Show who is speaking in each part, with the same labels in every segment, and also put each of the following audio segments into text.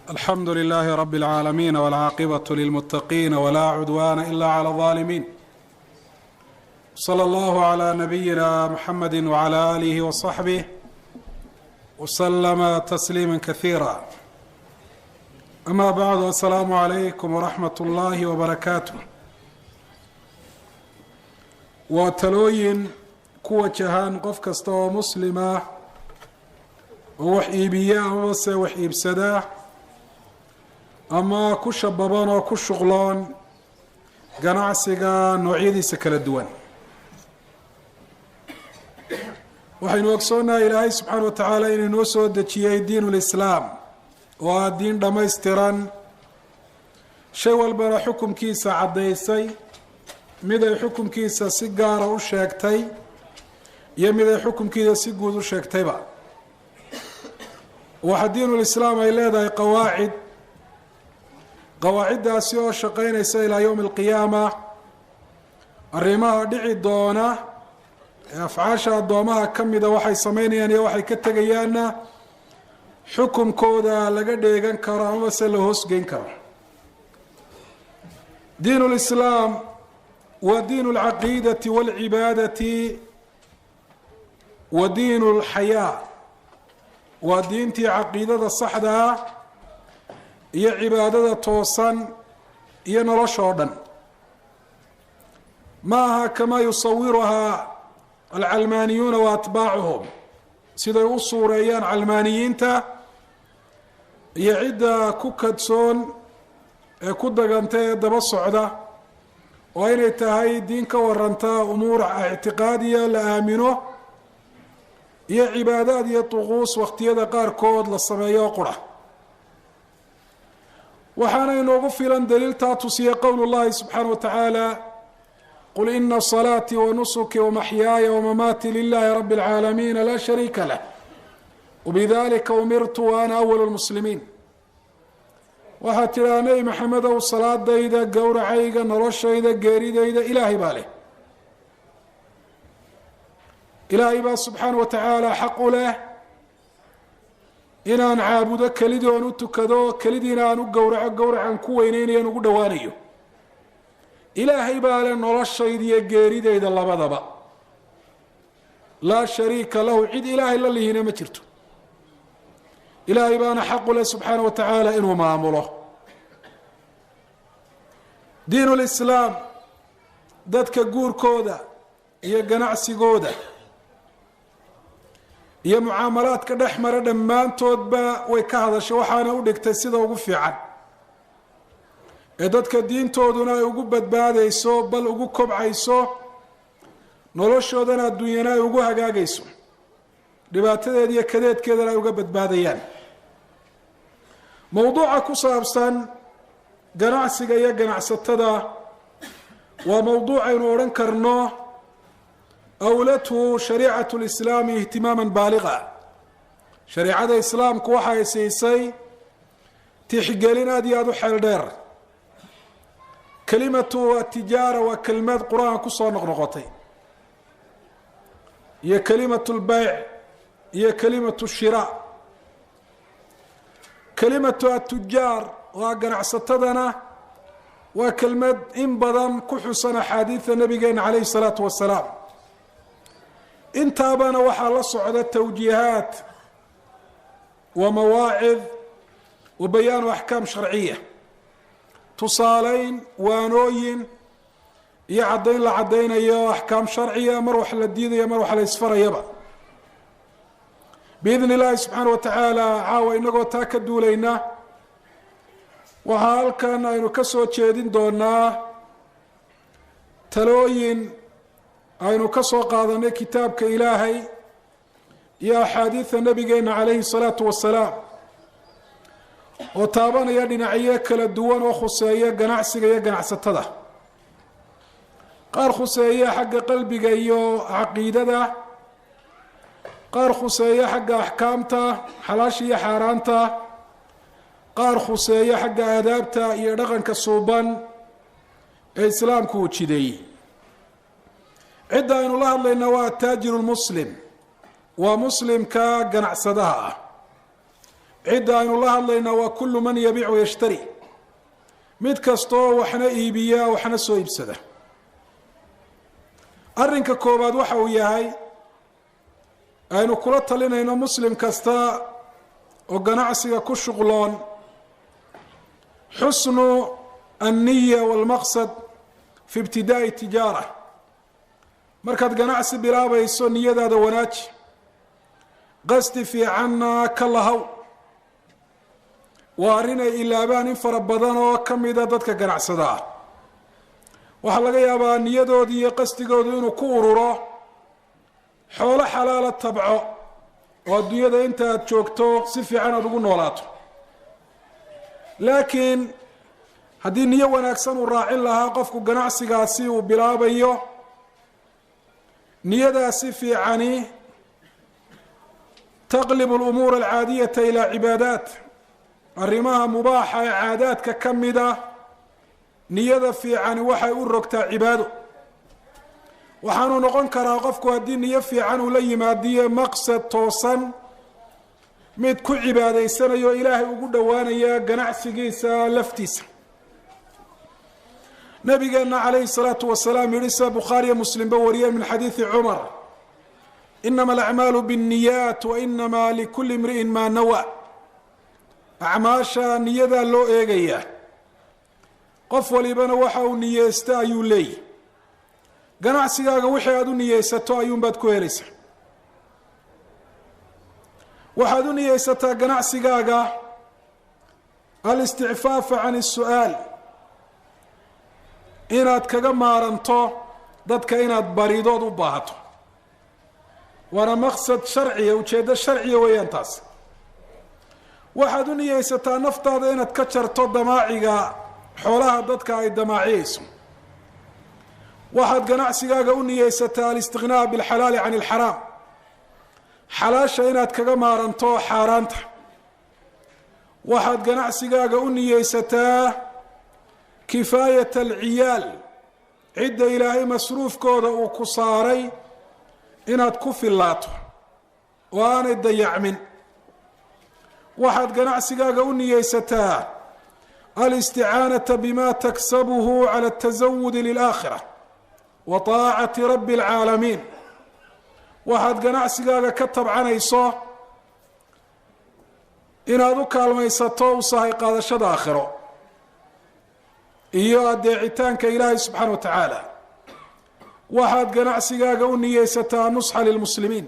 Speaker 1: Alxamdu لlh rb العaalamiin wاlcaaqibaة lilmutaqiin wlaa cudwana ila clى الظaalimiin. Slى اllah عlى nabiyina mxamedi wعlى alih وصaxbih wslama tasliima kasiira. Ama bacdu, asalaamu عalaykum wraxmat اllahi wbarakaatuh. Waa talooyin ku wajahan qof kasta oo muslima oo wax iibiya amabase wax iibsadaa ama ku shababan oo ku shuqloon ganacsiga noocyadiisa kala duwan. Waxaynu ogsoonahay Ilaahay subxaana wa tacaala inuu inoo soo dejiyey diin ulislaam oo ah diin dhammaystiran, shay walbana xukumkiisa caddaysay, mid ay xukumkiisa si gaara u sheegtay iyo mid ay xukumkiisa si guud u sheegtayba. Waxaa diinulislaam ay leedahay qawaacid, qawaaciddaasi oo shaqeynaysa ilaa yowmi alqiyaama. Arrimaha dhici doona ee afcaasha addoomaha ka mida, waxay sameynayaan iyo waxay ka tegayaanna, xukumkooda laga dheegan karo amaba se la hoosgeyn karo. Diin ulislaam waa diin alcaqiidati walcibaadati wa diin alxayaa. Waa diintii caqiidada saxda ah iyo cibaadada toosan iyo nolosha oo dhan. Ma aha kamaa yusawiruhaa alcalmaaniyuuna wa atbaacuhum, siday u suureeyaan calmaaniyiinta iyo cidda ku kadsoon ee ku daganta ee daba socda, oo inay tahay diin ka waranta umuur ictiqaadiya la aamino iyo cibaadaad iyo duquus waqtiyada qaarkood la sameeyo qura. Waxaana inoogu filan daliiltaa tusiya qowl llahi subxaana wa tacaala: "Qul ina salaatii wanusuki wamaxyaaya wamamaatii lilahi rabi اlcaalamiina laa shariika lah wbidalika umirtu wa ana awal lmuslimiin." Waxaad tidhaha, Nebi Maxamedow, salaadayda, gowracayga, noloshayda, geeridayda Ilaahay baa leh. Ilaahay baa subxaana wa tacaala xaq u leh inaan caabudo kelidii oon u tukado kelidiina, aan u gowraco gowracan ku weyneynayo, ugu dhowaanayo. Ilaahay baa leh noloshayda iyo geeridayda labadaba. Laa shariika lahu, cid Ilaahay la lihina ma jirto. Ilaahay baana xaq u leh subxaana wa tacaala inuu maamulo. Diin ulislaam dadka guurkooda iyo ganacsigooda iyo mucaamalaadka dhex mara dhammaantoodba way ka hadashay, waxaana u dhigtay sida ugu fiican ee dadka diintooduna ay ugu badbaadayso, bal ugu kobcayso, noloshoodana adduunyana ay ugu hagaagayso, dhibaatadeeda iyo kadeedkeedana ay uga badbaadayaan. Mowduuca ku saabsan ganacsiga iyo ganacsatada waa mowduuc aynu odhan karno awlathu shariicatu lislaami ihtimaaman baaliga. Shareicada Islaamku waxay siisay tixgelin aad iyo aada u xeel dheer. Kelimatu atijaara waa kelimad Qur-aanka kusoo noqnoqotay, iyo kelimatu lbeyc iyo kelimatu shiraa. Kelimatu atujaar waa ganacsatadana, waa kelmad in badan ku xusan axaadiida nabigeena calayhi salaatu wasalaam. Intaabana waxaa la socda tawjiihaat wa mawaacid wa bayaanu axkaam sharciya, tusaaleyn, waanooyin iyo caddayn la caddaynayo axkaam sharciya, mar wax la diidayo, mar wax la isfarayaba. Biidni illaahi subxaana wa tacaala, caawa inagoo taa ka duulayna, waxaa halkan aynu ka soo jeedin doonaa talooyin aynu ka soo qaadanay kitaabka Ilaahay iyo axaadiida nabigeena calayhi salaatu wasalaam, oo taabanaya dhinacyo kala duwan oo khuseeya ganacsiga iyo ganacsatada, qaar khuseeya xagga qalbiga iyo caqiidada, qaar khuseeya xagga axkaamta xalaasha iyo xaaraanta, qaar khuseeya xagga aadaabta iyo dhaqanka suuban ee Islaamku uu jideeyey. Cidda aynu la hadlaynaa waa ataajiru lmuslim, waa muslimka ganacsadaha ah. Cidda aynu la hadlaynaa waa kullu man yabiicu yashtari, mid kastoo waxna iibiya waxna soo iibsada. Arrinka koowaad waxa uu yahay aynu kula talinayno muslim kasta oo ganacsiga ku shuqloon xusnu anniya walmaqsad fi ibtidaa'i tijaara. Markaad ganacsi bilaabayso niyadaada wanaaji, qasdi fiicanna ka lahaw. Waa arrin ay ilaabaan in fara badan oo ka mida dadka ganacsada ah. Waxaa laga yaabaa niyadoodii iyo qasdigoodu inuu ku ururo xoolo xalaala tabco oo adduunyada inta aad joogto si fiican aada ugu noolaato. Laakiin haddii niyo wanaagsan uu raacin lahaa qofku ganacsigaasi uu bilaabayo, niyadaasi fiicani taqlibu alumuura alcaadiyata ilaa cibaadaat, arrimaha mubaaxa ee caadaadka ka mida niyada fiicani waxay u rogtaa cibaado. Waxaanuu noqon karaa qofku haddii niyo fiican uu la yimaadiyo maqsad toosan mid ku cibaadaysanayo ilaahay ugu dhowaanaya ganacsigiisa laftiisa. Nabigeena calayhi salaatu wasalaam yihi sida Bukhaariyo Muslimba wariyeen min xadiidi Cumar: inama alacmaalu binniyaat wa inama likulli imri'in maa nawa. Acmaasha niyadaa loo eegayaa, qof walibana waxa uu niyeysta ayuu leeyahy. Ganacsigaaga wixii aada u niyeysato ayuunbaad ku helaysaa. Waxaad u niyeysataa ganacsigaaga alisticfaafa can isu'aal, inaad kaga maaranto dadka inaad baridood u baahato. Waana maqsad sharciya, ujeeddo sharciya weeyaan taas. Waxaad u niyeysataa naftaada inaad ka jarto damaaciga xoolaha dadka ay damaaciyeyso. Waxaad ganacsigaaga u niyeysataa alistiqnaa bilxalaali can ilxaraam, xalaasha inaad kaga maaranto xaaraanta. Waxaad ganacsigaaga u niyeysataa kifaayat alciyaal, cidda ilaahay masruufkooda uu ku saaray inaad ku fillaato oo aanay dayacmin. Waxaad ganacsigaaga u niyeysataa alisticaanata bima taksabuhu cala altasawudi lilaakhira wa taacati rabbi alcaalamiin. Waxaad ganacsigaaga ka tabcanayso inaad u kaalmaysato u sahay qaadashada aakhiro iyo adeecitaanka ilaahay subxaana wa tacaala. Waxaad ganacsigaaga u niyeysataa nusxa lilmuslimiin,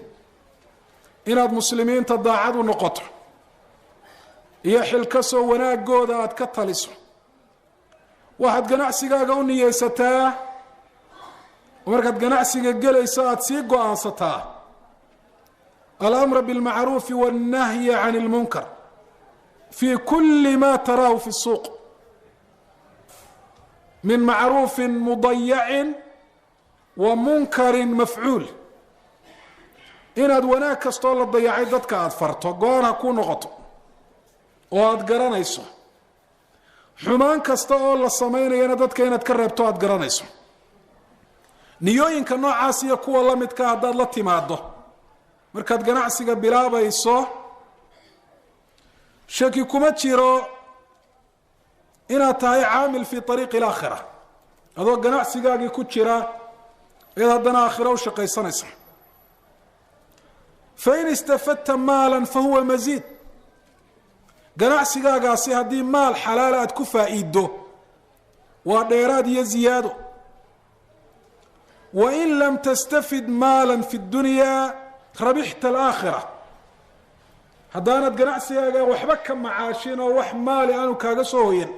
Speaker 1: inaad muslimiinta daacad u noqoto iyo xilkasoo wanaagooda aad ka taliso. Waxaad ganacsigaaga u niyeysataa markaad ganacsiga gelayso aada sii go-aansataa alamra bilmacruufi wannahya can ilmunkar fi kuli ma taraahu fi suuq min macruufin mudayacin wa munkarin mafcuul. Inaad wanaag kastoo la dayacay dadka aada farto, go-aan ha kuu noqoto oo aada garanayso. Xumaan kasta oo la samaynayana dadka inaad ka reebto aada garanayso. Niyooyinka noocaas iyo kuwa la midka haddaad la timaado markaad ganacsiga bilaabayso, shaki kuma jiro inaad tahay caamil fii ariiqi alaakhira. Adoo ganacsigaagii ku jira ayaad haddana aakhira u shaqaysanaysa. Fain istafadta maalan fa huwa masiid. Ganacsigaagaasi haddii maal xalaala aada ku faa'iido waa dheeraad iyo ziyaado. Wain lam tastafid maala fi ddunyaa rabixta alaakhira. Haddaanad ganacsigaaga waxba ka macaashin oo wax maali aanu kaaga soo hoyan,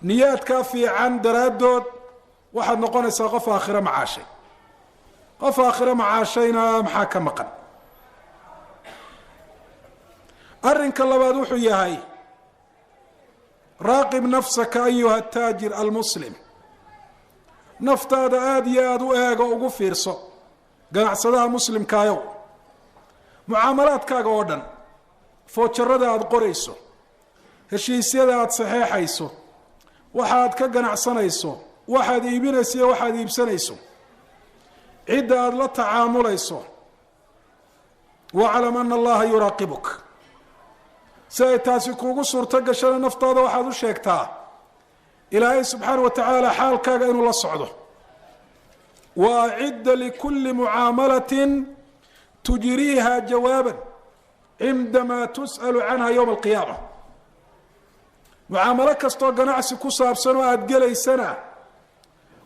Speaker 1: niyaadkaa fiican daraaddood waxaad noqonaysaa qof aakhiro macaashay. Qof aakhiro macaashayna maxaa ka maqan? Arrinka labaad wuxuu yahay raaqib nafsaka ayuha taajir almuslim. Naftaada aada iyo aada u eego, ugu fiirso ganacsadaha muslimkaayow, mucaamalaadkaaga oo dhan, foojarada aada qorayso, heshiisyada aada saxeexayso, waxaad ka ganacsanayso, waxaad iibinayso iyo waxaad iibsanayso, cidda aada la tacaamulayso. Waclam ana allaha yuraaqibuk. Si ay taasi kuugu suurto gashana naftaada waxaad u sheegtaa Ilaahay subxaana wa tacaala xaalkaaga inuu la socdo. Wa acidda likulli mucaamalatin tujriiha jawaaban cindamaa tus'alu canha yowma alqiyaama. Mucaamalo kastoo ganacsi ku saabsan oo aada gelaysana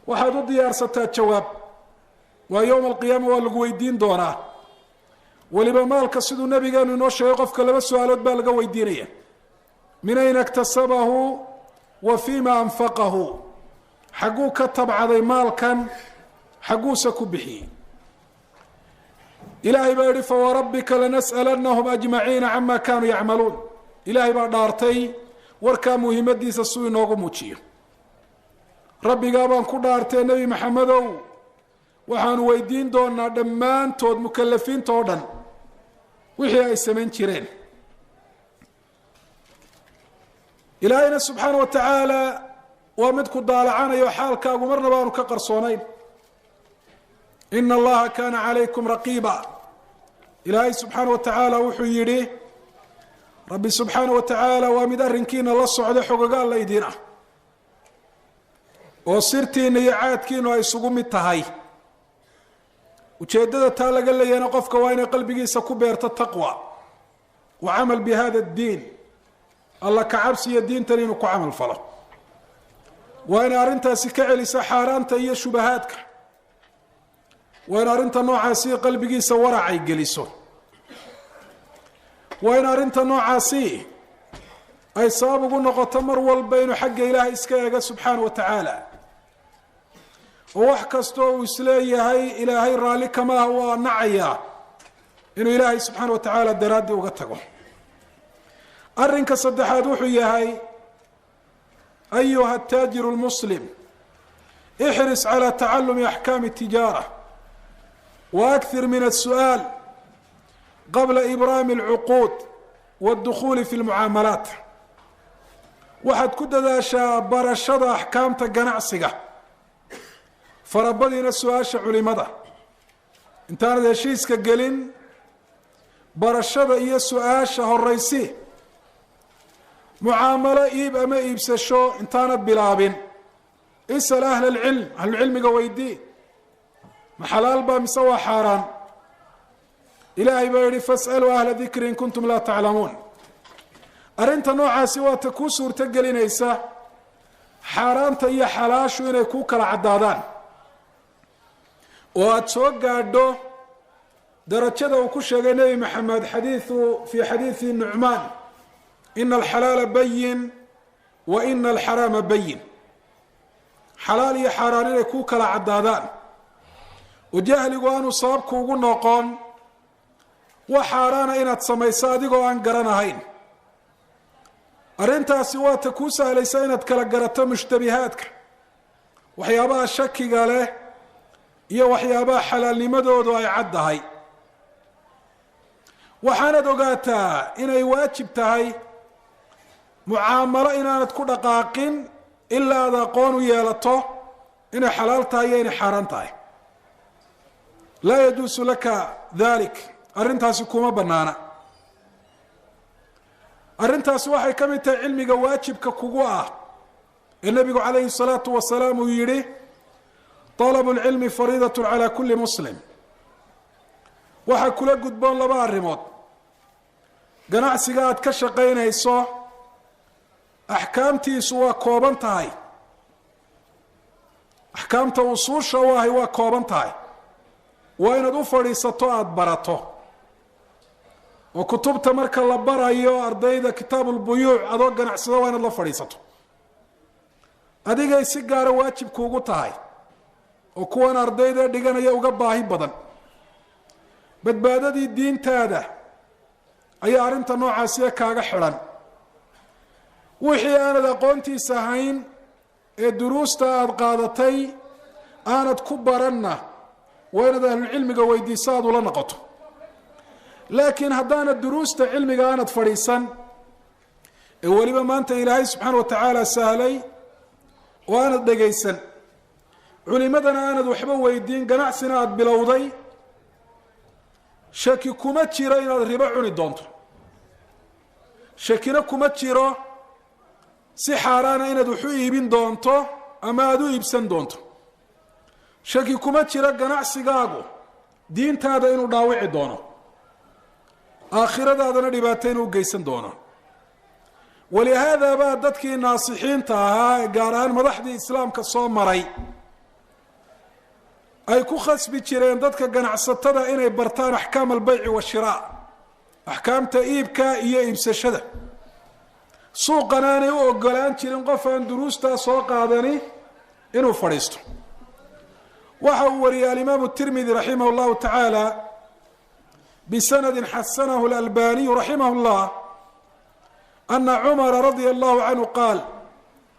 Speaker 1: waxaad u diyaarsataa jawaab, waa yowma alqiyaama waa lagu weydiin doonaa. Weliba maalka siduu nabigeenu inoo sheegay qofka laba su-aalood baa laga weydiinaya: min ayna iktasabahu wa fima anfaqahu, xagguu ka tabcaday maalkan, xagguuse ku bixiyey. Ilaahay baa yihi: fawarabbika lanas'alanahum ajmaciina cama kaanuu yacmaluun. Ilaahay baa dhaartay warkaa muhiimadiisa suu inoogu muujiyo. Rabbigaa baan ku dhaartee, Nebi Maxamedow, waxaanu weydiin doonaa dhammaantood mukalafiinta oo dhan wixii ay samayn jireen. Ilaahayna subxaana wa tacaala waa mid ku daalacanayo, xaalkaagu marnaba aanu ka qarsoonayn. Ina Allaha kaana calaykum raqiiba. Ilaahay subxaana wa tacaala wuxuu yidhi: Rabbi subxaana wa tacaala waa mid arrinkiina la socda, xogogaal la idiin ah, oo sirtiina iyo caadkiinu ay isugu mid tahay. Ujeeddada taa laga leeyahayna qofka waa inay qalbigiisa ku beerto taqwa wa camal bi hada addiin, Alla ka cabsiyo diintan inuu ku camal falo. Waa inay arrintaasi ka celiso xaaraanta iyo shubahaadka. Waa in arrinta noocaasi qalbigiisa waracay geliso. Waa in arrinta noocaasi ay sabab ugu noqoto mar walba inuu xagga Ilaahay iska eego subxaana wa tacaala, oo wax kastoo uu isleeyahay Ilaahay raalli kama ah, waa nacayaa, inuu Ilaahay subxaana wa tacaala daraaddii uga tago. Arrinka saddexaad wuxuu yahay: ayuha ataajiru lmuslim, ixris calى tacalumi axkaami tijaara wa akthir min asu'aal qabla ibraami alcuquud waاdukhuuli fi lmucaamalaat. Waxaad ku dadaashaa barashada axkaamta ganacsiga, farabadiina su-aasha culimada intaanad heshiiska gelin. Barashada iyo su-aasha horaysi. Mucaamalo iib ama iibsasho intaanad bilaabin, isal ahla alcilm, ahlucilmiga weydii: ma xalaal baa mise waa xaaraan? Ilaahay baa yihi: fas'aluu ahla dikri in kuntum laa taclamuun. Arrinta noocaasi waa ta kuu suurto gelinaysa xaaraanta iyo xalaashu inay kuu kala caddaadaan, oo aada soo gaadho darajada uu ku sheegay Nebi Maxamed xadiiu fii xadiidi Nucmaan: ina alxalaala bayin wa ina alxaraama bayin. Xalaal iyo xaaraan inay kuu kala caddaadaan, oo jahligu aanu sabab kuugu noqon wax xaaraana inaad samayso adigoo aan garanahayn. Arrintaasi waa ta kuu sahlaysa inaad kala garato mushtabihaadka, waxyaabaha shakiga leh iyo waxyaabaha xalaalnimadoodu ay caddahay. Waxaanad ogaataa inay waajib tahay mucaamalo inaanad ku dhaqaaqin ilaa aad aqoon u yeelato inay xalaal tahay iyo inay xaaraan tahay. Laa yajuusu laka dalik, arrintaasi kuma banaana. Arrintaasi waxay ka mid tahay cilmiga waajibka kugu ah ee nebigu calayhi salaatu wasalaam uu yihi: talabu lcilmi fariidatun calaa kulli muslim. Waxaa kula gudboon laba arrimood. Ganacsiga aad ka shaqaynayso axkaamtiisu waa kooban tahay, axkaamta usuusha u ahay waa kooban tahay. Waa inaad u fadhiisato, aada barato, oo kutubta marka la barayo ardayda kitaabulbuyuuc adoo ganacsado waa inaad la fadhiisato. Adigay si gaara waajib kuugu tahay, oo kuwan ardayda dhiganaya uga baahi badan. Badbaadadii diintaada ayaa arrinta noocaasiya kaaga xidhan. Wixii aanad aqoontiisa ahayn ee duruusta aada qaadatay aanad ku baranna, waa inaad ahlulcilmiga weydiiso, aad ula noqoto. Laakiin haddaanad duruusta cilmiga aanad fadhiisan, ee weliba maanta Ilaahay subxaana wa tacaala sahlay, oo aanad dhegaysan culimadana, aanad waxba weydiin, ganacsina aada bilowday, shaki kuma jiro inaad ribo cuni doonto. Shakina kuma jiro si xaaraana inaad wax u iibin doonto ama aada u iibsan doonto. Shaki kuma jiro ganacsigaagu diintaada inuu dhaawici doono, aakhiradaadana dhibaato inuu geysan doono. Walihaada baa dadkii naasixiinta ahaa, gaar ahaan madaxdii islaamka soo maray, ay ku khasbi jireen dadka ganacsatada inay bartaan axkaam albayci washiraa, axkaamta iibka iyo iibsashada. Suuqana aanay u ogolaan jirin qof aan duruustaa soo qaadani inuu fadhiisto. Waxa uu wariyey alimaamu Tirmidi raximah llahu tacaala bisanadi xasanahu alalbaniyu raximah llah ana Cumara radia allahu canhu qaal: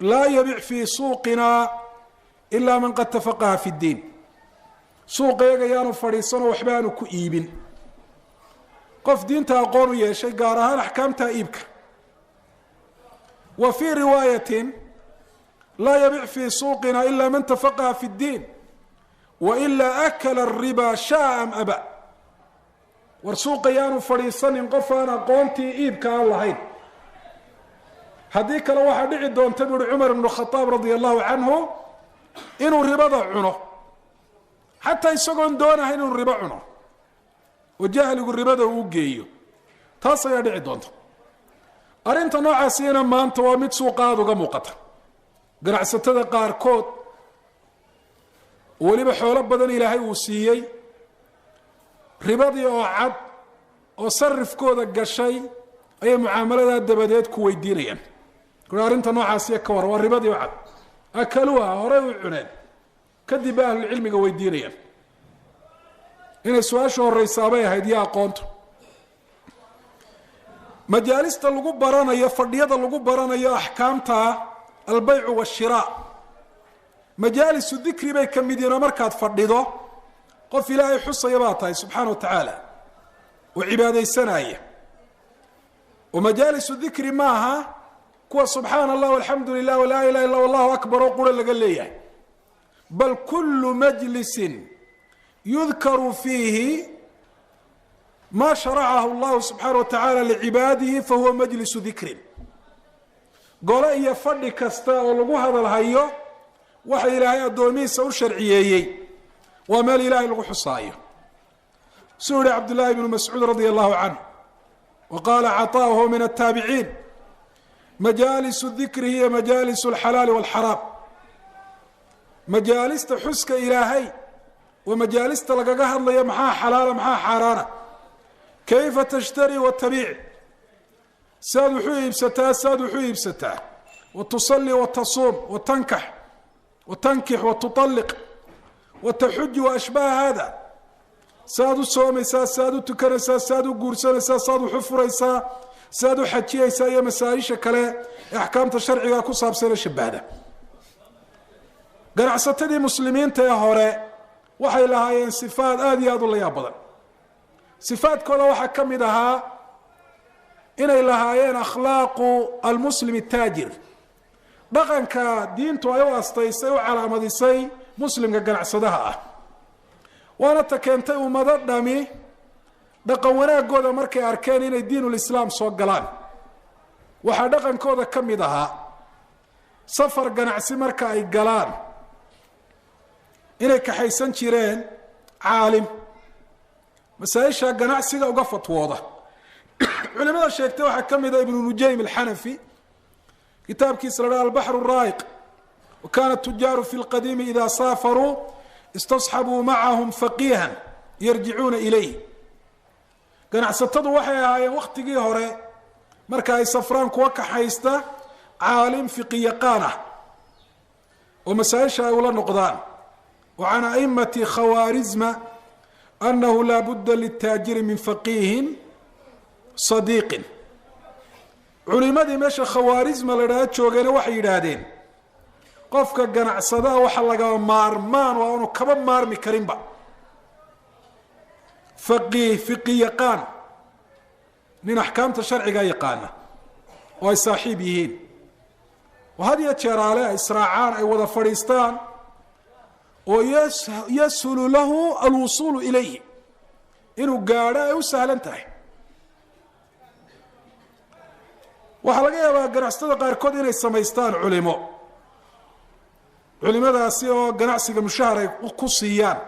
Speaker 1: "Laa yabic fii suuqina ila man qad tafaqaha fi ddiin." Suuqeega yaanu fadhiisanoo waxba aanu ku iibin qof diinta aqoon u yeeshay, gaar ahaan axkaamta iibka. Wa fii riwaayatin: "Laa yabic fii suuqina ila man tafaqaha fi ddiin, wailaa akala ariba shaa am aba." War suuqa yaanu fadhiisanin qof aan aqoontii iibka aan lahayn, haddii kale waxaa dhici doonta, bu uhi Cumar ibnu Khadaab radia allahu canhu, inuu ribada cuno, xataa isagoon doonahayn inuu ribo cuno oo jahligu ribada uu geeyo. Taas ayaa dhici doonta. Arrinta noocaasina maanta waa mid suuqa aada uga muuqata. Ganacsatada qaarkood, weliba xoolo badan Ilaahay uu siiyey, ribadii oo cad oo sarifkooda gashay ayay mucaamaladaa dabadeed ku weydiinayaan. Kui arrinta noocaasiya ka warran, waa ribadii oo cad, akaluha, horey u cuneen, kadib ba ahlulcilmiga weydiinayaan. Inay su-aasha horeysaabay ahayd iyo aqoontu. Majaalista lagu baranayo, fadhiyada lagu baranayo axkaamta albaycu washiraa, majaalisu dikri bay ka mid yihiin, oo markaad fadhido qof Ilaahay xusaya baa tahay subxaana wa tacaala oo cibaadaysanaya. Oo majaalisu dikri maaha kuwa "subxaana allah, alxamdu lilah, walaa ilaha illa, allahu akbar" oo qura laga leeyahay, bal kulu majlisin yudkaru fiihi ma sharacahu allahu subxaana wa tacaala licibaadihi fahuwa majlisu dikrin. Gole iyo fadhi kasta oo lagu hadalhayo waxa Ilaahay addoomihiisa u sharciyeeyey waa meel Ilaahay lagu xusaayo. Suu yihi Cabdullaahi bnu Mascuud radia allahu canh, wa qaala Caطaa huwa min ataabiciin: "Majaalisu dikri hiya majaalisu alxalaali walxaraam." Majaalista xuska Ilaahay waa majaalista lagaga hadlayo maxaa xalaala, maxaa xaaraana, kayfa tashtari wa tabiic, saad wuxuu iibsataa, saad wuxuu iibsataa, wa tusalli wa tasuum wa tankax wa tankix wa tuطalliq wa taxuji wa ashbaha hada, saad u soomaysaa, saad u tukanaysaa, saad u guursanaysaa, saad wuxu furaysaa, saad u xajiyaysaa, iyo masaa-isha kale ee axkaamta sharciga ku saabsan ee shabahda. Ganacsatadii muslimiinta ee hore waxay lahaayeen sifaad aada iyo aada u layaab badan. Sifaadkooda waxaa ka mid ahaa inay lahaayeen akhlaaqu almuslim ataajir, dhaqanka diintu ay u astaysay, u calaamadisay muslimka ganacsadaha ah. Waana ta keentay ummado dhami dhaqan wanaagooda markay arkeen inay diinulislaam soo galaan. Waxaa dhaqankooda ka mid ahaa safar ganacsi marka ay galaan inay kaxaysan jireen caalim masaa-isha ganacsiga uga fatwooda. Culimada sheegtay waxaa ka mid a Ibnu Nujaym Alxanafi, kitaabkiisa la dhaha Albaxru Raa'iq: "Wa kana atujaaru fi lqadiimi ida saafaruu istasxabuu macahum faqiihan yarjicuuna ilayh." Ganacsatadu waxay ahaayeen waktigii hore marka ay safraan kuwa kaxaysta caalim fiqi yaqaan ah oo masaa-isha ay ula noqdaan. Wa can aimati Khawaarizma anahu laa budda litaajiri min faqiihin sadiiqin. Culimadii meesha Khawaarizma la idhahdo joogeena waxay yidhaahdeen qofka ganacsadaa waxa lagama maarmaan waa aanu kaba maarmi karinba faqiih, fiqi yaqaan, nin axkaamta sharcigaa yaqaana oo ay saaxiib yihiin oo had iyo jeeraale ay israacaan, ay wada fadhiistaan, oo yashulu lahu alwusuulu ilayhi, inuu gaadho ay u sahlan tahay. Waxaa laga yaabaa ganacsatada qaarkood inay samaystaan culimo, culimadaasi oo ganacsiga mushahar ay ku siiyaan,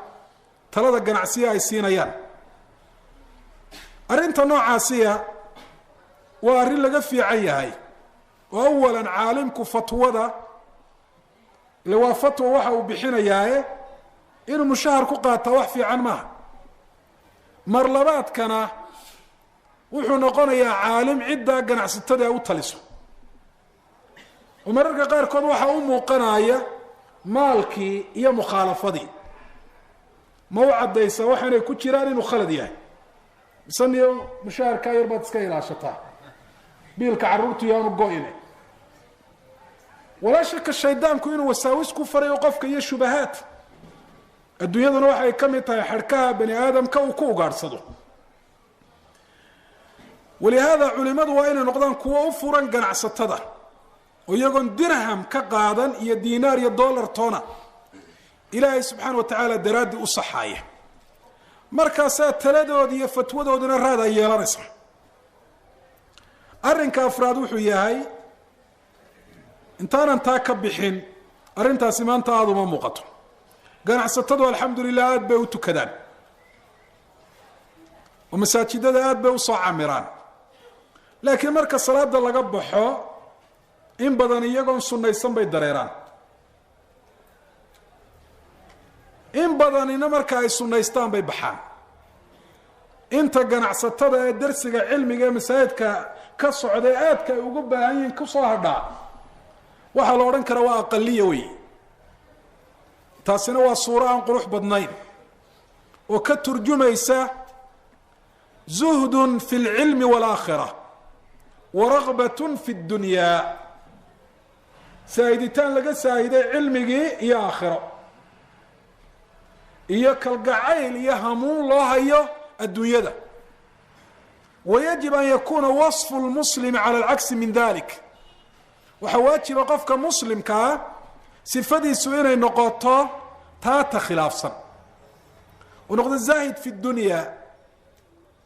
Speaker 1: talada ganacsiya ay siinayaan. Arrinta noocaasiya waa arrin laga fiican yahay. Oo awalan caalimku fatwada, ile waa fatwa waxa uu bixinayaae, inuu mushahar ku qaataa wax fiican maaha. Mar labaadkana wuxuu noqonayaa caalim ciddaa ganacsatada u taliso, oo mararka qaarkood waxaa u muuqanaya maalkii iyo mukhaalafadii. Ma u caddaysaa waxaanay ku jiraan inuu khalad yahay? Mise niyo mushaharkaa yar baad iska ilaashataa, biilka carruurtu yaanu go-ine? Walaa shaka shaydaanku inuu wasaawis ku farayo qofka iyo shubahaad. Adduunyaduna waxay ka mid tahay xadhkaha bani aadamka uu ku ugaadhsado. Walihaada culimadu waa inay noqdaan kuwo u furan ganacsatada, oo iyagoon dirham ka qaadan iyo diinaar iyo dollar toona, Ilaahay subxaana wa tacaala daraaddii u saxaaya. Markaasaa taladooda iyo fatwadooduna raad ay yeelanaysa. Arrinka afraad wuxuu yahay, intaanan taa ka bixin, arrintaasi maanta aada uma muuqato. Ganacsatadu alxamdu lilah aada bay u tukadaan, oo masaajidada aada bay usoo camiraan, laakiin marka salaada laga baxo in badan iyagoon sunnaysan bay dareeraan. In badanina marka ay sunnaystaan bay baxaan. Inta ganacsatada ee darsiga cilmiga ee masaajidka ka socda aadka ay ugu baahan yihiin kusoo hadhaa, waxaa la odhan karaa waa aqaliya wey. Taasina waa suuro aan qurux badnayn oo ka turjumaysa zuhdun fi lcilmi waalaakhira wa ragbatun fi ddunyaa, saahiditaan laga saahiday cilmigii iyo aakhiro, iyo kalgacayl iyo hamuun loo hayo adduunyada. Wayajib an yakuuna wasfu lmuslimi cala alcagsi min dalik. Waxaa waajiba qofka muslimkaa sifadiisu inay noqoto taata khilaafsan, uu noqdo zaahid fi dunya,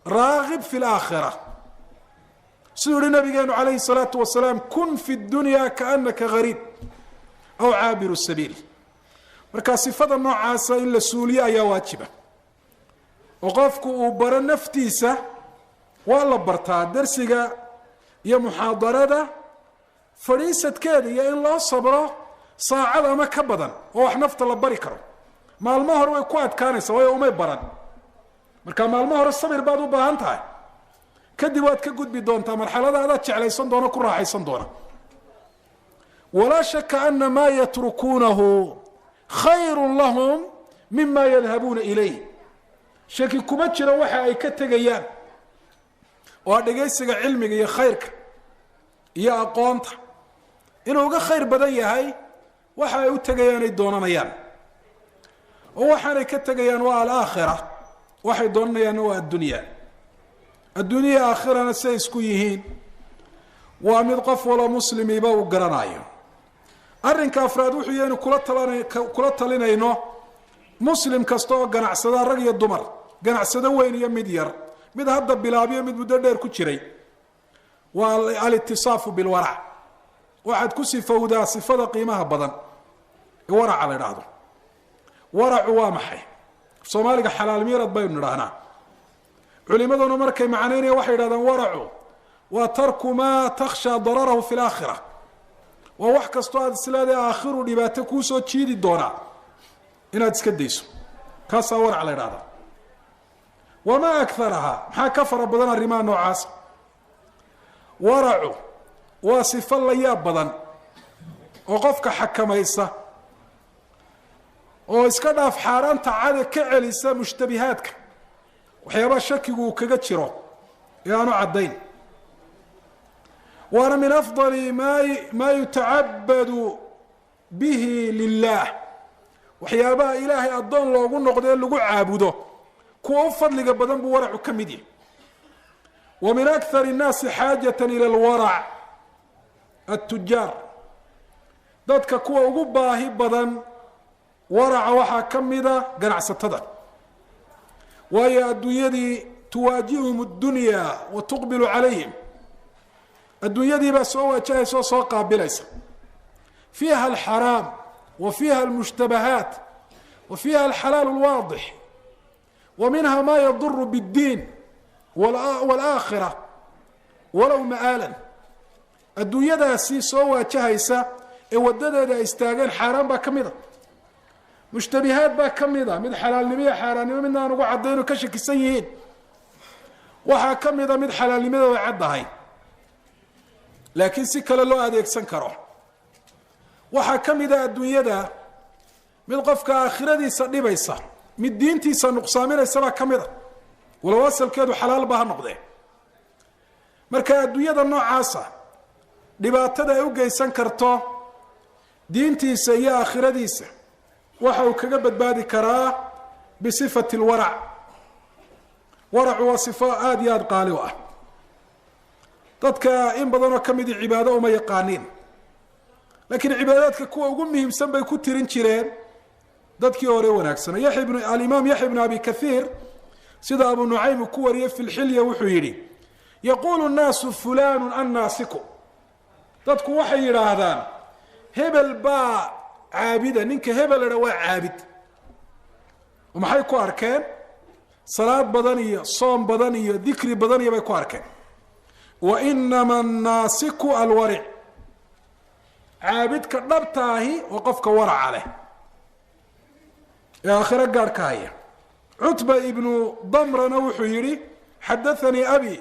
Speaker 1: raagib fi laakhira. Siduu yihi nabigeenu calayhi الsalaatu wasalaam: kun fi dunya kaanaka gariib aw caabiru sabiil. Marka sifada noocaasa in la suuliyo ayaa waajiba, oo qofku uu baro naftiisa. Waa la bartaa darsiga iyo muxaadarada fadhiisadkeeda, iyo in loo sabro saacad ama ka badan, oo wax nafta la bari karo. Maalmo hore way ku adkaanaysa, waayo umay baran. Marka maalmo hore sabir baad u baahan tahay, kadib waad ka gudbi doontaa marxalada, adaad jeclaysan doona, ku raaxaysan doona. Walaa shaka ana maa yatrukuunahu khayru lahum mima yadhabuuna ilayh. Shaki kuma jiro waxa ay ka tegayaan oo dhegaysiga cilmiga iyo khayrka iyo aqoonta inuu uga khayr badan yahay waxa ay u tegayaan ay doonanayaan. Oo waxaanay ka tegayaan waa alaakhira, waxay doonanayaanna waa addunya. Adduunya aakhirana siay isku yihiin waa mid qof waloo muslimiiba uu garanayo. Arrinka afraad wuxuu yahay inu kula talinayno muslim kasta oo ganacsada, rag iyo dumar, ganacsado weyn iyo mid yar, mid hadda bilaabiyo mid muddo dheer ku jiray, waa alitisaafu bilwarac. Waxaad ku sifowdaa sifada qiimaha badan ee waraca la idhaahdo. Waracu waa maxay? Soomaaliga xalaal miirad baynu nidhaahnaa. Culimaduna markay macnaynaya waxay yidhahdaan waracu waa tarku maa takhshaa dararahu fi laakhira. Waa wax kastoo aada isleedahay aakhiru dhibaato kuusoo jiidi doonaa inaad iska dayso, kaasaa warac la idhahdaa. Wamaa akarahaa, maxaa ka fara badan arrimaha noocaas. Waracu waa sifo la yaab badan oo qofka xakamaysa oo iska dhaaf xaaraanta cada ka celisa mushtabihaadka, waxyaabaha shakigu uu kaga jiro ee aanu caddayn. Waana min afdali maa yutacabadu bihi lilah, waxyaabaha ilaahay addoon loogu noqdo ee lagu caabudo kuwa u fadliga badan buu waracu ka mid yahay. Wa min akhar الnaasi xaajata ila alwarac attujaar, dadka kuwa ugu baahi badan waraca waxaa ka mida ganacsatada, waayo adduunyadii tuwaajihum اdunya wa tuqbilu calayhim, Adduunyadiibaa soo waajahaysa oo soo qaabilaysa. Fiiha alxaraam wa fiiha almushtabahaat wa fiiha alxalaal alwaadix wa minha maa yaduru bاddiin waalaakhira walow ma'aalan. Adduunyadaasi soo waajahaysa ee wadadeeda ay istaageen xaaraan baa ka mid a, mushtabihaad baa ka mid a, mid xalaalnimo iyo xaaraannimo midna aan ugu caddayn oo ka shakisan yihiin. Waxaa ka mid a mid xalaalnimadooda caddahay laakiin si kale loo adeegsan karo. Waxaa ka mid a adduunyada mid qofka aakhiradiisa dhibaysa, mid diintiisa nuqsaaminaysa baa ka mid a, walow asalkeedu xalaalba ha noqdee. Marka adduunyada noocaasa dhibaatada ay u geysan karto diintiisa iyo aakhiradiisa waxa uu kaga badbaadi karaa bisifati lwarac. Waracu waa sifo aada iyo aada qaali u ah. Dadka in badanoo ka midii cibaado uma yaqaaniin, laakiin cibaadaadka kuwa ugu muhiimsan bay ku tirin jireen dadkii hore wanaagsanaa. Alimaam Yaxya ibnu Abi Kathiir, sida Abu Nucaym uu ku wariyey fi lxilya, wuxuu yidhi: yaquulu nnaasu fulanu annaasiku. Dadku waxay yidhaahdaan hebel baa caabida, ninka hebel idha waa caabid. Maxay ku arkeen? Salaad badan iyo soom badan iyo dikri badan iyo bay ku arkeen. Wa inama annaasiku alwaric. Caabidka dhabta ahi waa qofka waraca leh ee aakhiro gaadhka haya. Cutba ibnu Damrana wuxuu yihi: xadathanii abi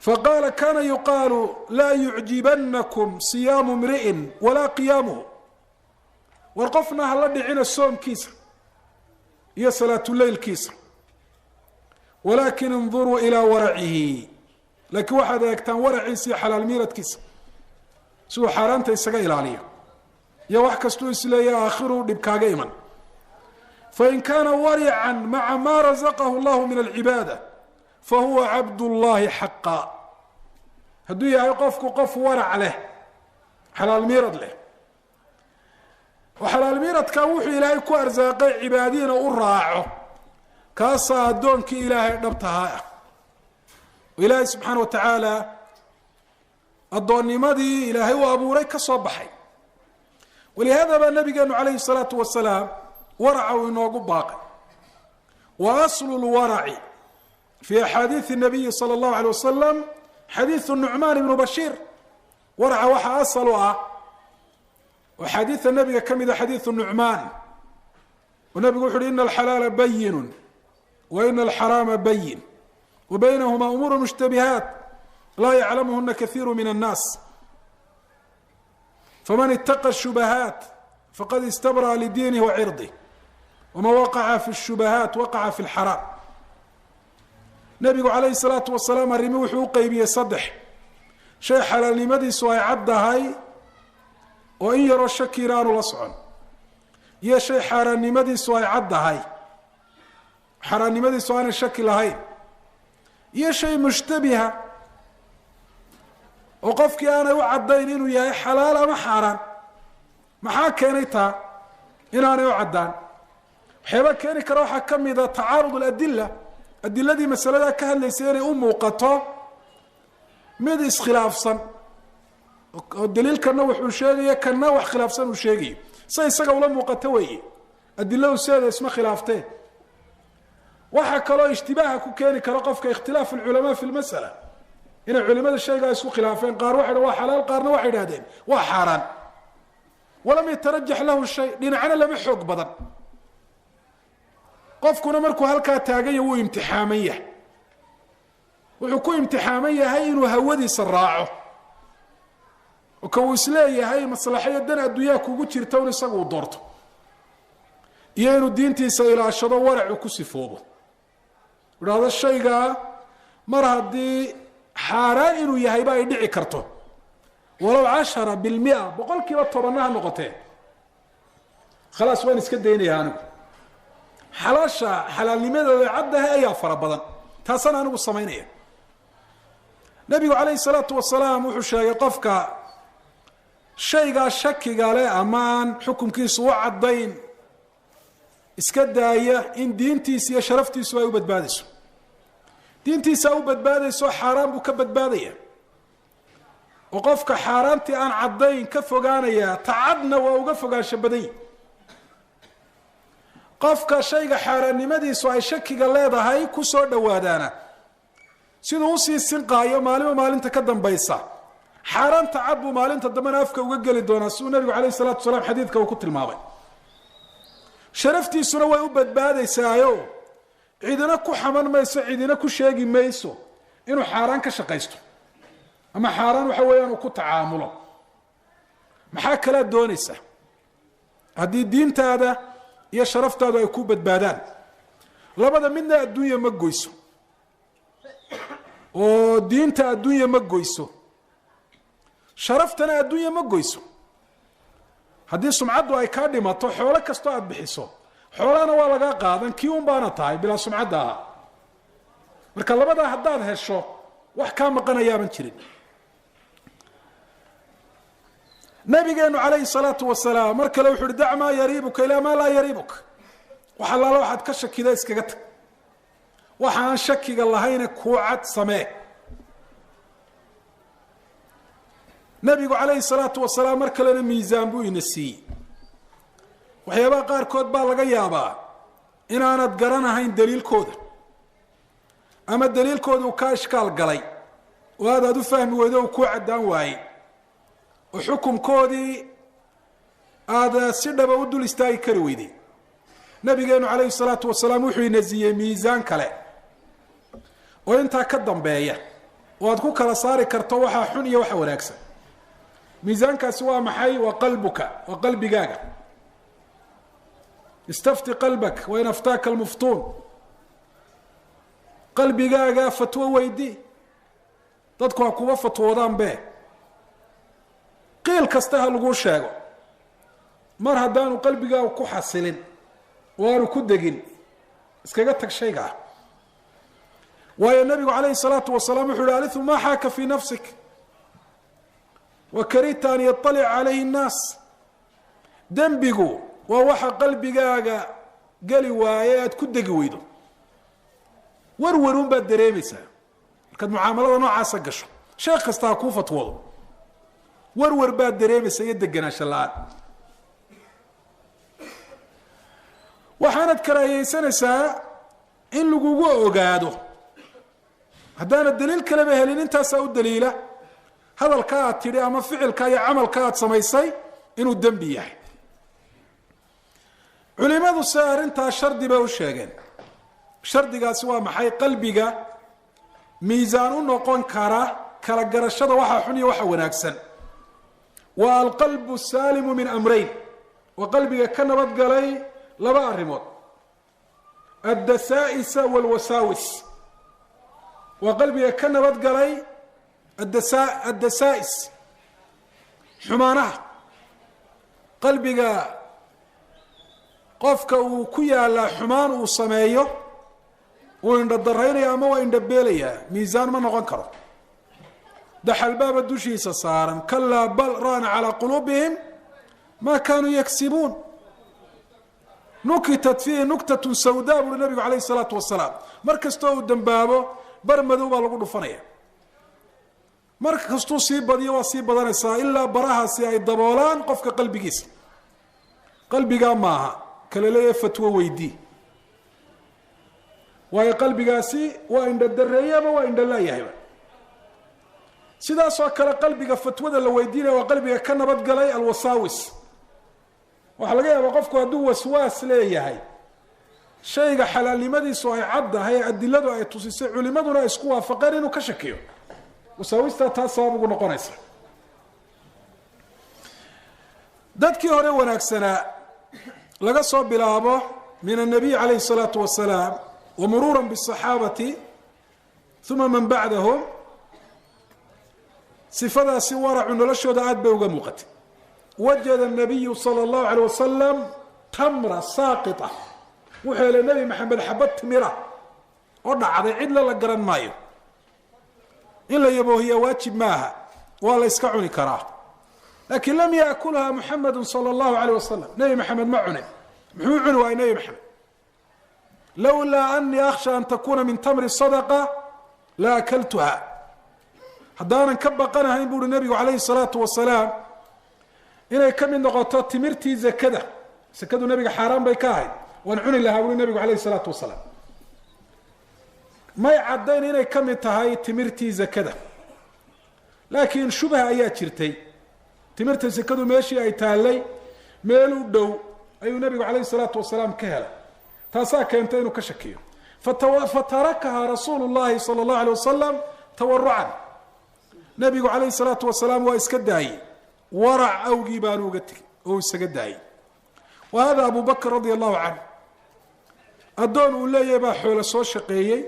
Speaker 1: faqaala kana yuqaalu laa yucjibanakum siyaamu mri'in walaa qiyaamuhu. War qofna hala dhicina soomkiisa iyo salaatuleylkiisa, walaakin induruu ilaa waracihi, laakiin waxaad eegtaan waraciisa iyo xalaal miiradkiisa, siduu xaaraanta isaga ilaaliyo iyo wax kastuu isleeya aakhiru dhib kaaga iman. Fain kaana warican maca maa razaqahu allahu min alcibaada fahuwa cabd llahi xaqa. Hadduu yahay qofku qof warac leh, xalaal miirad leh, oo xalaal miiradkaa wuxuu Ilaahay ku arsaaqay cibaadiina u raaco, kaasaa addoonkii Ilaahay dhabtahaa ah, oo Ilaahay subxaana wa tacaala addoonnimadii Ilaahay u abuuray ka soo baxay. Walihaada baa nabigeenu calayhi salaatu wasalaam waraca uu inoogu baaqay. Wa aslu lwaraci fi axaadiidi nabiyi sala allahu alay wasalam xadiidu Nucmaan ibnu Bashiir. Waraca waxaa asal u ah oo xaadiida nabiga ka mida xadiidu Nucmaan, oo nabigu wuxu uhi: ina alxalaala bayinu wa ina alxaraama bayin wa baynahuma umuuru mushtabihaat laa yaclamuhuna kathiiru min annaas, faman itaqa shubahaat faqad istabra'a lidiinih wa cirdih, waman waqaca fi shubahaat waqaca fi lxaraam. Nebigu calayhi salaatu wasalaam arrimi wuxuu u qeybiyey saddex shay: xalaalnimadiisu ay caddahay oo in yaroo shakiina aanu la socon, iyo shay xaaraannimadiisu ay caddahay, xaaraannimadiisu aanay shaki lahayn, iyo shay mushtabiha oo qofkii aanay u caddayn inuu yahay xalaal ama xaaraan. Maxaa keenay taa inaanay u caddaan? Waxyaaba keeni kara waxaa ka mid a tacaarud aladila, adiladii masaladaa ka hadlaysay inay u muuqato mid iskhilaafsan, oo daliilkana wuxuu sheegaya kana wax khilaafsan uu sheegayo, sa isaga ula muuqato weeye, adiladu sideeda isma khilaaftee. Waxaa kaloo ishtibaaha ku keeni kara qofka ikhtilaaf alculamaa fi lmasala, inay culimada shaygaa isku khilaafeen. Qaar waxay dhan waa xalaal, qaarna waxay idhahdeen waa xaaraan, walam yatarajax lahu shay, dhinacna lama xoog badan. Qofkuna markuu halkaa taaganya wuu imtixaaman yahay. Wuxuu ku imtixaaman yahay inuu hawadiisa raaco, oo ka uu isleeyahay maslaxayo dan adduunyaha kugu jirta un isaga uu doorto, iyo inuu diintiisa ilaashado, waracu ku sifoobo, idhaahdo shaygaa mar haddii xaaraan inuu yahayba ay dhici karto, walow 10%, 10% ha noqotee, khalaas waan iska daynaya anigu, xalaasha xalaalnimadeeda caddahay ayaa fara badan, taasaan anigu samaynaya. Nabigu calayhi salaatu wasalaam wuxuu sheegay qofka shaygaa shakiga leh ama aan xukunkiisu u caddayn iska daaya in diintiisa iyo sharaftiisu ay u badbaadayso. Diintiisaa u badbaadayso, xaaraan buu ka badbaadaya. Oo qofka xaaraantii aan caddayn ka fogaanayaa, tacadna waa uga fogaansho badan yihi. Qofka shayga xaaraannimadiisu ay shakiga leedahay ku soo dhowaadaana, siduu usii sinqaayo maalinba maalinta ka dambaysa, xaaraanta cad buu maalinta dambena afka uga geli doonaa, siduu nabigu calayhi salaatu wasalaam xadiidka uu ku tilmaamay. Sharaftiisuna way u badbaadaysaayo, cidina ku xaman mayso, cidina ku sheegi mayso inuu xaaraan ka shaqaysto ama xaaraan waxa weeyaan uu ku tacaamulo. Maxaa kalaad doonaysaa haddii diintaada iyo sharaftaadu ay ku badbaadaan? Labada midna adduunya ma goyso, oo diinta adduunya ma goyso, sharaftana adduunya ma goyso. Haddii sumcaddu ay kaa dhimato, xoolo kastoo aada bixiso, xoolahana waa lagaa qaadan, kii un baana tahay bilaa sumcadda ahaa. Marka labadaa haddaad hesho, wax kaa maqanayaaban jirin. Nabigeenu calayhi salaatu wasalaam mar kale wuxu uhi: dac maa yariibuka ilaa maa laa yariibuk. Wax allaala waxaad ka shakida iskaga tag, waxa aan shakiga lahayne kuu cad samee. Nabigu calayhi salaatu wasalaam mar kalena miisaan buu ina siiyey. Waxyaabaha qaarkood baa laga yaabaa inaanad garanahayn daliilkooda, ama daliilkooda uu kaa ishkaal galay oo aad u fahmi weydo, uu kuu caddaan waayey, oo xukumkoodii aada si dhaba u dul istaagi kari weyday. Nabigeenu calayhi salaatu wasalaam wuxuu ina siiyey miisaan kale oo intaa ka dambeeya, oo aad ku kala saari karto waxaa xun iyo waxa wanaagsan. Miisaankaasi waa maxay? Waa qalbuka, waa qalbigaaga. Istafti qalbak wain aftaaka almuftuun. Qalbigaaga fatwo weydii, dadku ha kuba fatwoodaan be, qiil kasta ha laguu sheego, mar haddaanu qalbigaagu ku xasilin oo aanu ku degin, iskaga tag shaygaa. Waayo, nabigu calayhi salaatu wasalaam wuxu uhi: aliu maa xaaka fii nafsik wa karihta an yaطalica calayhi nnaas. Dembigu waa waxa qalbigaaga geli waaye, aad ku degi weydo, warwaruun baad dareemaysaa markaad mucaamalada noocaasa gasho. Sheekh kasta ha kuu fatwoodo, warwar baad dareemaysaa iyo deganaansho la-aan. Waxaanad karaahiyeysanaysaa in lagugu ogaado. Haddaanad daliil kaleba helin, intaasaa u daliila hadalka aad tidhi ama ficilka iyo camalka aad samaysay inuu dembi yahay. Culimadu se arrintaa shardi bay u sheegeen. Shardigaasi waa maxay? Qalbiga miisaan u noqon kara kala garashada waxa xun iyo waxa wanaagsan waa alqalbu saalimu min amrayn, waa qalbiga ka nabadgalay laba arrimood: addasaa'isa walwasaawis. Waa qalbiga ka nabadgalay addasaa'is, xumaanaha. Qalbiga qofka uu ku yaalaa xumaan uu sameeyo, wuu indho daraynaya ama waa indhabeelayaa, miisaan ma noqon karo. Daxalbaaba dushiisa saaran: kalaa bal raana calaa quluubihim ma kaanuu yaksibuun. Nukitat fiihi nuktatun sawdaa, buuri nabigu calayhi salaatu wasalaam. Mar kastoo uu dambaabo, bar madow baa lagu dhufanaya. Mar kastuu sii badiyo, waa sii badanaysaa, ilaa barahaasi ay daboolaan qofka qalbigiisa. Qalbigaa maaha kala leeyahay fatwo weydii, waayo qalbigaasi waa indho dareeye ama waa indho laayahayba. Sidaasoo kale qalbiga fatwada la weydiinaya waa qalbiga ka nabadgalay alwasaawis. Waxaa laga yaabaa qofku hadduu waswaas leeyahay, shayga xalaalnimadiisu ay caddahay ee adiladu ay tusisay, culimaduna ay isku waafaqeen, inuu ka shakiyo. Wasaawistaa taas sabab ugu noqonaysa. Dadkii hore wanaagsanaa, laga soo bilaabo min annabiy calayhi الsalaatu wasalaam wa muruura bالصaxaabati uma man bacdahum, sifadaasi waracu noloshooda aad bay uga muuqatay. Wajada الnabiyu salى اllahu alيه wasalam tamra saaqita. Wuxuu helay Nebi Maxamed xabad timira oo dhacday, cidla la garan maayo. In la yaboohiya waajib maaha, waa la iska cuni karaa. Laakiin lam yaakulha muxamedu salى اllahu aleyh wasalam. Nebi Maxamed ma cunin. Muxuu cuni waayey Nebi Maxamed? Lowlaa anii akhsha an takuna min tamri sadaqa La akaltuha. Haddaanan ka baqanahayn buuhi nebigu calayhi salaatu wasalaam inay ka mid noqoto timirtii zakada, sakadu nebiga xaaraan bay ka ahayd, waan cuni lahaa buuhi nebigu calayhi salaatu wasalaam. May caddayn inay ka mid tahay timirtii zakada, laakiin shubha ayaa jirtay. Timirta sakadu meeshii ay taallay meel u dhow ayuu nebigu calayhi salaatu wasalaam ka helay, taasaa keentay inuu ka shakiyo. Fatarakaha rasuulu llahi sala allahu alay wasalam tawarucan. Nebigu calayhi salaatu wasalaam waa iska daayey, warac awgii baanu uga tegey oo isaga daayey. Wa hada Abu Bakr radia allahu canh, addoon uu leeyahay baa xoolo soo shaqeeyey.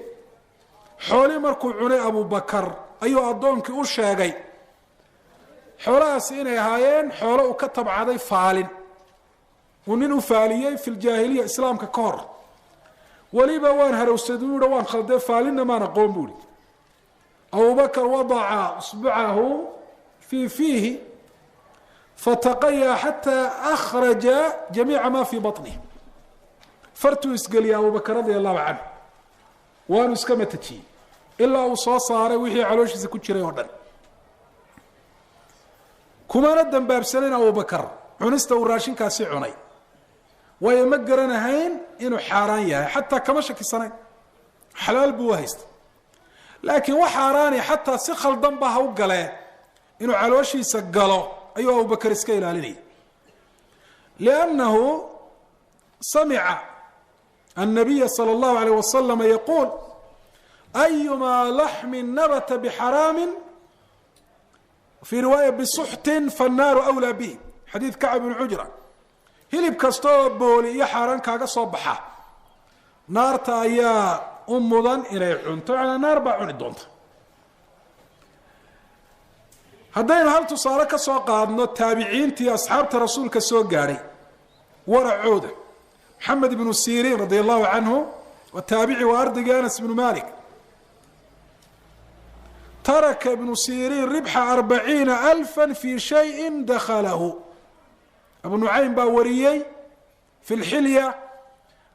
Speaker 1: Xoolii markuu cunay Abu Bakar ayuu addoonkii u sheegay xoolahaasi inay ahaayeen xoolo uu ka tabcaday faalin uu nin u faaliyey fi ljaahiliya, islaamka ka hor. Weliba waan harowsaday buuhi, waan khaldee, faalinna maan aqoon buuhi. Abubakar wadaca usbucahu fii fiihi fataqayaa xataa akhraja jamiica ma fii baطnih. Fartuu isgeliyay Abubakar radia allahu canhu, waanu iska matajiyey ilaa uu soo saaray wixii calooshiisa ku jiray oo dhan. Kumana dambaabsanayn Abubakar cunista uu raashinkaasi cunay, waayo ma garanahayn inuu xaaraan yahay, xataa kama shakisanayn, xalaal buu u haystay. Laakiin wax xaaraani xataa si khaldan ba ha u galee inuu calooshiisa galo ayuu Abubakar iska ilaalinayay, liannahu samica annabiya sala allahu alayh wasalama yaquul ayumaa laxmin nabata bixaraamin, fii riwaaya bisuxtin, fannaaru awlaa bihi, xadiid Kacb bn Cujra. Hilib kasta oo booli iyo xaaraan kaaga soo baxa, naarta ayaa u mudan inay cunto, macnaa naar baa cuni doonta. Haddaynu hal tusaale ka soo qaadno taabiciintii asxaabta rasuulka soo gaadhay waracooda, Maxamed ibnu Siriin radia allahu canhu wa taabici, waa ardaygii Anas ibnu Malik. Taraka ibnu Siriin ribxa 40,000 fi shayin dakhalahu. Abu Nucaym baa wariyey fi lxilya,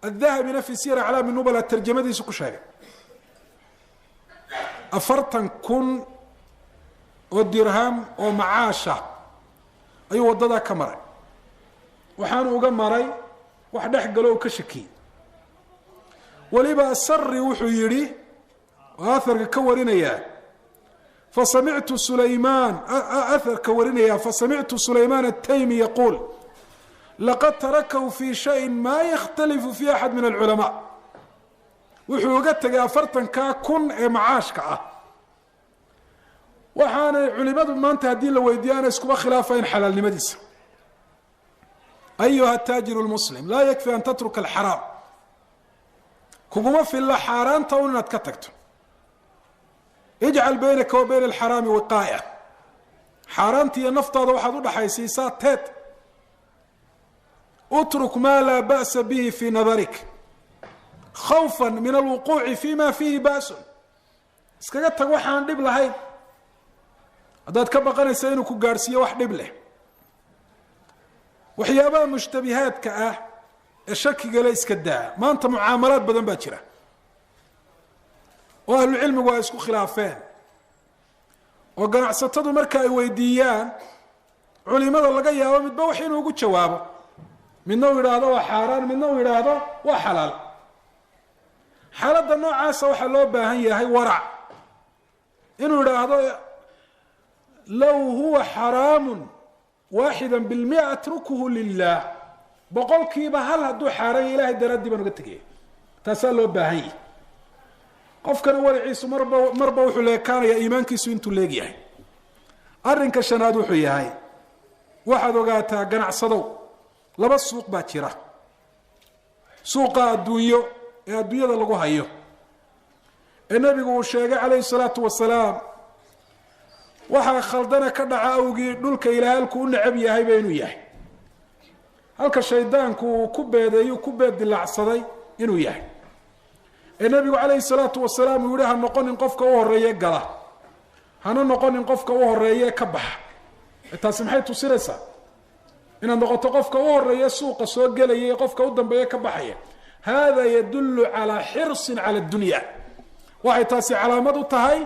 Speaker 1: adahabina fi siyar aclaami nubala tarjamadiisu ku sheegay. 40,000 oo dirham oo macaasha ayuu waddadaa ka maray, waxaanu uga maray wax dhex galo uu ka shakiyey. Weliba asari wuxuu yidhi oo aharka ka warinayaa, fasamictu Sulaymaan, aharka warinaya, fasamictu Sulaymaan ataymi yaquul laqad tarakahu fi shayin maa yakhtalifu fi axad min alculamaa. Wuxuu uga tegay 40-kaa kun ee macaashka ah waxaanay culimadu maanta haddii la weydiiyo aana iskuba khilaafayn xalaalnimadiisa. Ayuha taajiru lmuslim, laa yakfi an tatruka alxaraam, kuguma filla xaaraanta un inaad ka tagto. Ijcal baynaka wa bayna alxaraami wiqaaya. Xaaraanta iyo naftaada waxaad udhaxaysiisaa teed. Utruk maa laa ba'sa bihi fii nadarik khawfa min alwuquuci fi ma fiihi ba'sun. Iskaga tag waxaan dhib lahayn haddaad ka baqanaysa inuu ku gaadhsiiyo wax dhib leh. Waxyaabaha mushtabihaadka ah ee shakigale iska daa. Maanta mucaamalaad badan baa jira oo ahlucilmigu ay isku khilaafeen, oo ganacsatadu marka ay weydiiyaan culimada laga yaabo midba wax inuu ugu jawaabo, midna uu yidhaahdo waa xaaraan, midna uu yidhaahdo waa xalaal. Xaaladda noocaasa waxaa loo baahan yahay warac, inuu yidhaahdo low huwa xaraamu 1% atrukuhu lilah, 1% hadduu xaaraan yahay Ilahay daraaddii baan uga tegaya. Taasaa loo baahan yahay. Qofkana waraciisu marba marba wuxuu leekaanayaa iimaankiisu intuu leegyahay. Arrinka shanaad wuxuu yahay, waxaad ogaataa ganacsadow, laba suuq baa jira: suuqa adduunyo ee adduunyada lagu hayo ee nebigu uu sheegay calayhi salaatu wasalaam waxaa khaldana ka dhaca awgii dhulka Ilaahay halkuu u necab yahayba inuu yahay, halka shaydaanku uu ku beedeeyu ku beed dilaacsaday inuu yahay, ee nebigu calayhi salaatu wasalaam uu yihi ha noqonin qofka u horeeye gala, hana noqonin qofka u horeeye ka baxa. Taasi maxay tusinaysaa? Inaad noqoto qofka u horeeye suuqa soo gelaya iyo qofka u dambeeye ka baxaya. Hada yadullu calaa xirsin cala addunya. Waxay taasi calaamad u tahay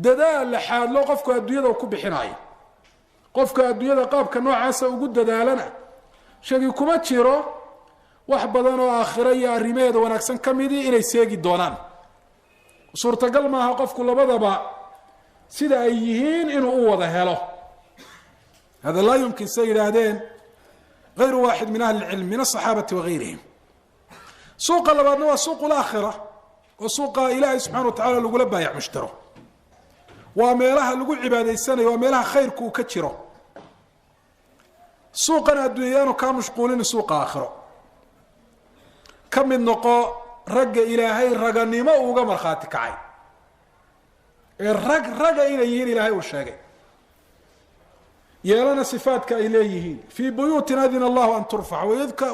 Speaker 1: dadaal laxaadlo qofku adduunyada ku bixinaayo. Qofka adduunyada qaabka noocaasa ugu dadaalana shaki kuma jiro wax badan oo aakhiro iyo arrimaheeda wanaagsan ka midii inay seegi doonaan. Suurtagal maaha qofku labadaba sida ay yihiin inuu u wada helo. Hada laa yumkin, say yidhaahdeen gayru waaxid min ahli lcilm min asaxaabati wagayrihim. Suuqa labaadna waa suuqu laakhira, oo suuqa ilaahay subxana wa tacala lagula baayac mushtaro. Waa meelaha lagu cibaadaysanayo, waa meelaha khayrku uu ka jiro. Suuqan adduunyayaanu kaa mashquulin suuqa aakhiro. Ka mid noqo ragga ilaahay raganimo uga markhaati kacay ee rag raga inay yihiin ilaahay uu sheegay, yeelana sifaadka ay leeyihiin. Fii buyuutin adina allahu an turfac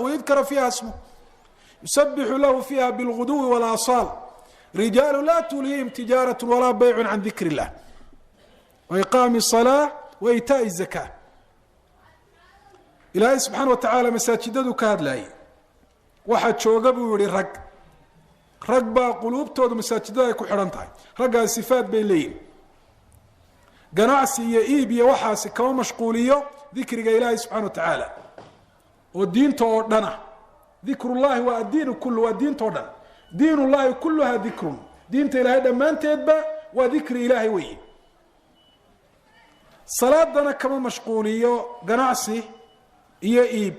Speaker 1: wayudkara fiiha smu yusabixu lahu fiiha bilguduwi walaasaal rijaalu laa tulhiihim tijaaratu walaa baycu can dikri illah wa iqaami salaa wa iitaai zakaa. Ilaahay subxaana wa tacaala masaajidadu ka hadlaayay, waxaa jooga buu yihi rag, rag baa quluubtoodu masaajidada ay ku xidhan tahay. Raggaasi sifaad bay leeyihin, ganacsi iyo iib iyo waxaasi kama mashquuliyo dikriga ilaahay subxana wa tacaala oo diinta oo dhana. Dikrullahi waa addiinu kullu, waa diinta o dhan. Diin ullahi kulluha dikrun, diinta ilaahay dhammaanteedba waa dikri ilaahay weeye. Salaadana kama mashquuliyo ganacsi iyo iib,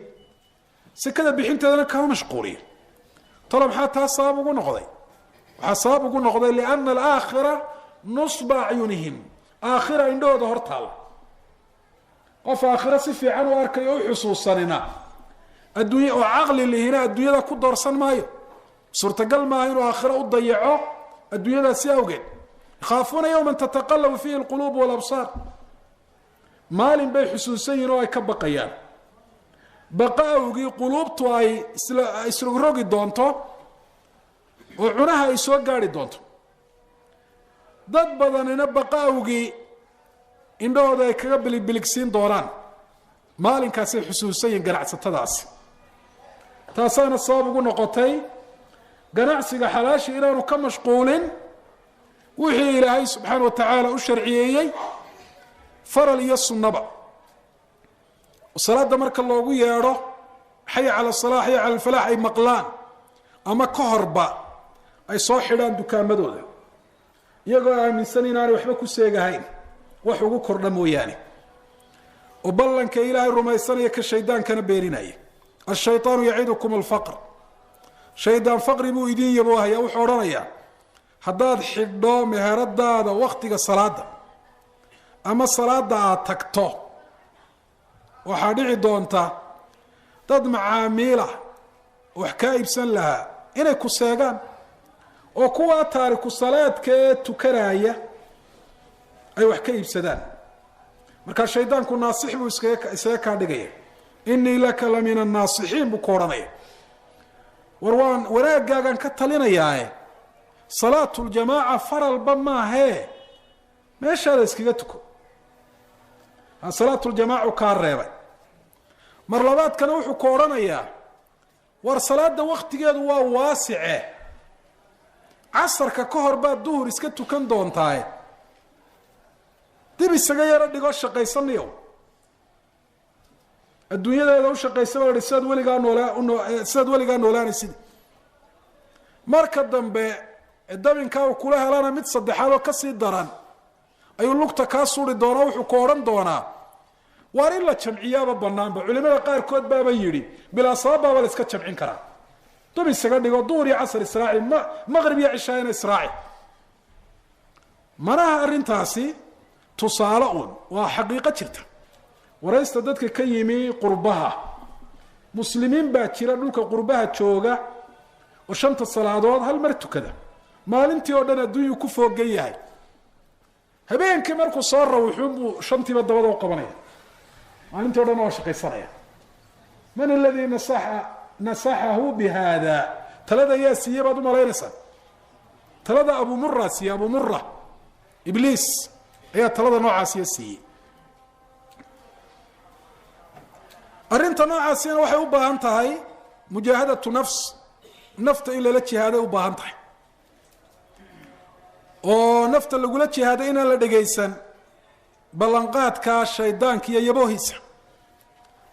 Speaker 1: sekada bixinteedana kama mashquuliyo. Tolo maxaa taa sabab ugu noqday? Waxaa sabab ugu noqday liana alaakhira nusba acyunihim, aakhira indhahooda hor taalla. Qof aakhira si fiican u arkayo u xusuusanina adduunya oo caqli lihina adduunyada ku doorsan maayo. Suurtagal maaha inuu aakhiro u dayaco adduunyadaasi awgeed. Yakhaafuuna yowman tataqalabu fiihi alquluub walabsaar, maalin bay xusuusan yihin oo ay ka baqayaan, baqa awgii quluubtu ay isrogrogi doonto oo cunaha ay soo gaari doonto. Dad badanina baqa awgii indhahooda ay kaga biligbiligsiin doonaan. Maalinkaasay xusuusan yihin ganacsatadaasi. Taasaana sabab ugu noqotay ganacsiga xalaashii inaanu ka mashquulin wixii ilaahay subxaana wa tacaala u sharciyeeyey faral iyo sunnaba. Salaada marka loogu yeedho xaya cala asalaa, xaya cala alfalaax, ay maqlaan ama ka horba ay soo xidhaan dukaamadooda, iyagoo aaminsan inaanay waxba ku seegahayn wax ugu kordha mooyaane, oo ballanka ilaahay rumaysanaya ka shaydaankana beeninaya. Ashayطaanu yacidukum alfaqr, shaydaan faqri buu idin yaboohaya. Wuxuu odhanayaa haddaad xidho meheradaada waktiga salaada ama salaada aada tagto, waxaa dhici doonta dad macaamiila wax kaa iibsan lahaa inay ku seegaan, oo kuwaa taariku salaadka ee tukanaya ay wax ka iibsadaan. Markaa shaydaanku naasix buu iskaga kaa dhigaya. Inii laka la min annaasixiin buu ku odhanaya. War waan wanaaggaagaan ka talinayaae, salaatuljamaaca faralba maahee, meeshaada iskaga tuko. Salaatuljamaacu kaa reebay. Mar labaadkana wuxuu ku odhanayaa war salaada waktigeedu waa waasice, casarka ka hor baad duhur iska tukan doontaaye, dib isaga yaro dhigoo shaqaysanayo, adduunyadeeda u shaqaysa baa hi, sidaad weligaa noolaa, sidaad weligaa noolaanaysid. Marka dambe dabinkaa uu kula helana mid saddexaad oo kasii daran ayuu lugta kaa suri doonaa. Wuxuu ku odhan doonaa waar in la jamciyaaba banaanba. Culimada qaarkood baaba yidhi bilaa sabab baaba la iska jamcin karaa, dub isaga dhigo duhur iyo casar israaci, maqrib iyo cishaayana israaci. Manaha arrintaasi tusaale uun, waa xaqiiqo jirta. Waraysta dadka ka yimi qurbaha, muslimiin baa jira dhulka qurbaha jooga oo shanta salaadood hal mar tukada, maalintii oo dhan adduunyuu ku foogan yahay, habeenkii markuu soo rawuxuunbuu shantiiba dabada u qabanaya, maalintii o dhan waa shaqaysanaya. Man aladii nasaxahu bi hada? Talada yaa siiyey baad umalaynaysaa? Talada abu mura siiyey, abu mura ibliis ayaa talada noocaasiya siiyey. Arrinta noocaasina waxay u baahan tahay mujaahadatu nafs, nafta in lala jihaaday u baahan tahay. Oo nafta lagula jihaaday inaan la dhegaysan ballanqaadka shaydaanka iyo yaboohiisa,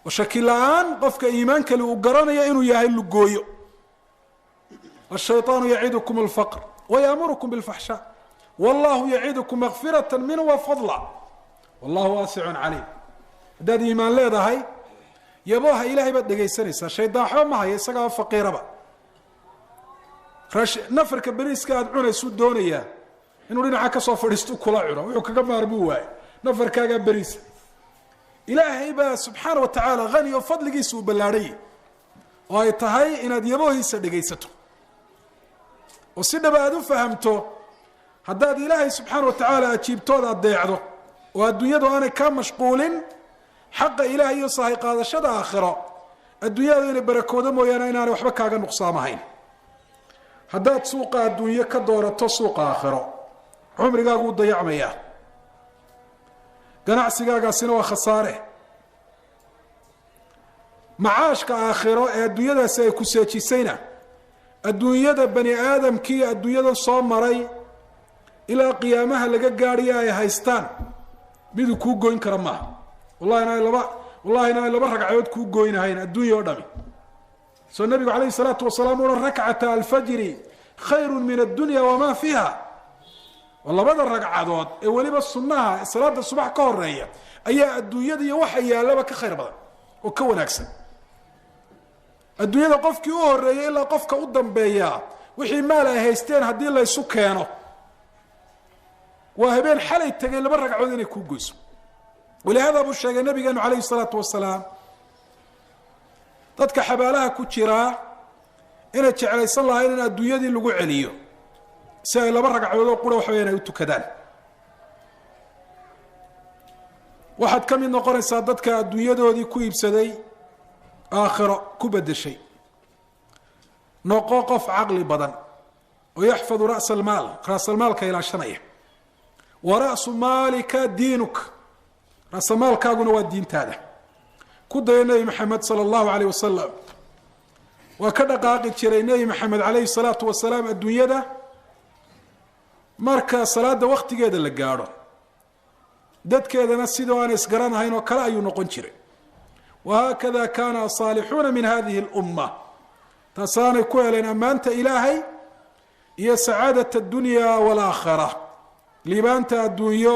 Speaker 1: oo shaki la-aan qofka iimaan kale uu garanaya inuu yahay lugooyo. Ashayطaanu yacidukum alfaqr wayaamurukum bilfaxshaa wallahu yacidukum makfirata minhu wa fadla wallahu waasicun caliim. Haddaad iimaan leedahay, yabooha ilaahay baad dhegaysanaysaa. Shaydaan waxba ma haya, isagaaba faqiiraba. Nafarka beriiska aada cunaysuu doonayaa inuu dhinaca kasoo fadhiistu kula cuno, wuxuu kaga maarmuu waayo nafarkaagaa beriisa. Ilaahay baa subxaana wa tacaala hani oo fadligiisa uu ballaadhayay, oo ay tahay inaad yaboohiisa dhegaysato oo si dhaba aada u fahamto. Haddaad Ilaahay subxaana wa tacaala ajiibtood adeecdo oo adduunyadu aanay kaa mashquulin xaqa Ilahay iyo sahay qaadashada aakhiro, adduunyadu inay barakoodo mooyaane inaanay waxba kaaga nuqsaamahayn. Haddaad suuqa adduunyo ka doorato suuqa aakhiro, cumrigaagu u dayacmayaa, ganacsigaagaasina waa khasaare. Macaashka aakhiro ee adduunyadaasi ay ku seejisayna, adduunyada bani aadamkii adduunyadan soo maray ilaa qiyaamaha laga gaadhiyo ay haystaan, miduu kuu goyn kara maaha. Wallahi inaan laba ragcadood kuu goynahayn adduunya o dhami. Soo nabigu calayhi salaatu wasalaam uhan rakcata alfajri khayru min addunya wamaa fiiha? Oo labada ragcadood ee weliba sunnaha salaada subax ka horeeya ayaa adduunyada iyo waxa yaallaba ka khayr badan oo ka wanaagsan. Adduunyada qofkii u horeeyay ilaa qofka u dambeeyaa wixii maal ay haysteen haddii laysu keeno, waa habeen xalay tegay laba ragcadood inay kuu goyso. Walihaada buu sheegay nabigeenu calayhi salaatu wasalaam dadka xabaalaha ku jiraa inay jeclaysan lahayn in adduunyadii lagu celiyo si ay laba ragcadood oo qura waxa weyaan ay u tukadaan. Waxaad ka mid noqonaysaa dadka adduunyadoodii ku iibsaday aakhiro ku bedeshay. Noqo qof caqli badan oo yaxfadu ra'sa almaal, ra'salmaalka ilaashanaya. Wa ra'su maalika diinuk, ra'samaalkaaguna waa diintaada. Ku dayo Nebi Maxamed sala allahu alayh wasalam. Waa ka dhaqaaqi jiray Nebi Maxamed calayhi salaatu wasalaam adduunyada marka salaada waktigeeda la gaadho, dadkeedana sidoo aan isgaranahayn oo kale ayuu noqon jiray. Wahaakada kaana asaalixuuna min hadihi اlumma, taasaanay ku heleen ammaanta Ilaahay iyo sacaadat addunya waalaakhira, liibaanta adduunyo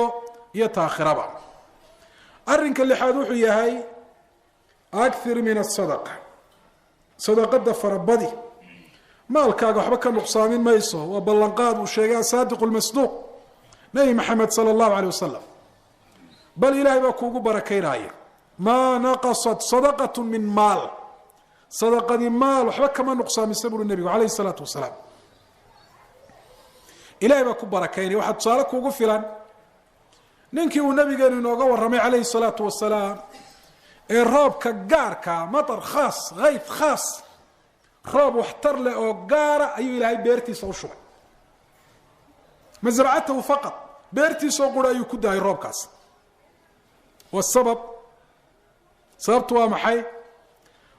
Speaker 1: iyo taakhiraba. Arrinka lixaad wuxuu yahay akhir min asadaqa, sadaqada farabadi. Maalkaaga waxba ka nuqsaamin mayso, waa ballanqaad uu sheegay asaadiqu lmasduuq Nebi Maxamed sala allahu aleyh wasalam. Bal Ilaahay baa kuugu barakaynaya. Maa naqasat sadaqatu min maal, sadaqadii maal waxba kama nuqsaamisa buri nebigu calayhi salaatu wasalaam. Ilahay baa ku barakaynaya. Waxaa tusaale kuugu filan ninkii uu nabigeenu inooga warramay calayhi salaatu wasalaam ee roobka gaarka, matar khaas, khayd khaas, roob waxtar leh oo gaara ayuu Ilaahay beertiisa u shubay. Masracatahu faqad, beertiisoo qura ayuu ku daayay roobkaas. Wasabab, sababtu waa maxay?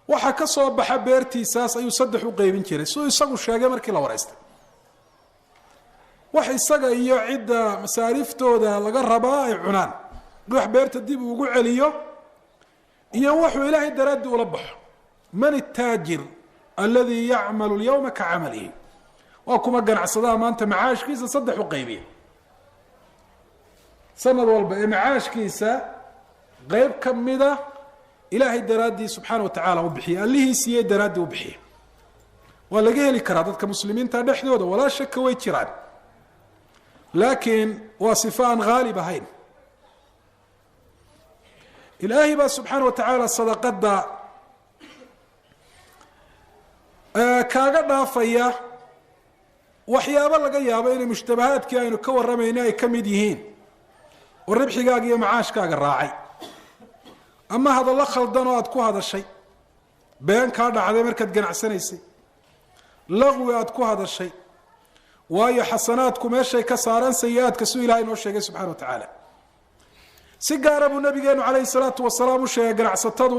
Speaker 1: Waxa ka soo baxa beertiisaas ayuu saddex u qeybin jiray, siduu isagu sheegay markii la wareystay. Wax isaga iyo cidda masaariiftooda laga rabaa ay cunaan, wax beerta dib ugu celiyo, iyo wuxuu Ilaahay daraaddii ula baxo. Man ittaajir aladi yacmalu lyawma ka camalihi? Waa kuma ganacsadaha maanta macaashkiisa saddex u qaybiya sanad walba, ee macaashkiisa qeyb ka mida Ilaahay daraaddii subxaana wa tacaala u bixiya, allihii siiyey daraaddii u bixiya? Waa laga heli karaa dadka muslimiinta dhexdooda, walaa shaka, way jiraan, laakiin waa sifo aan haalib ahayn. Ilaahay baa subxaana wa tacaala sadaqada kaaga dhaafaya waxyaabo laga yaabo inay mushtabahaadkii aynu ka warramayna ay ka mid yihiin oo ribxigaaga iyo macaashkaaga raacay, ama hadallo khaldan oo aada ku hadashay, been kaa dhacday markaad ganacsanaysay, laqwi aada ku hadashay. Waayo, xasanaadku meeshay ka saaraan sayi-aadka, siduu Ilahay noo sheegay subxana wa tacaala. Si gaara buu nabigeenu calayhi salaatu wasalaam u sheegay ganacsatadu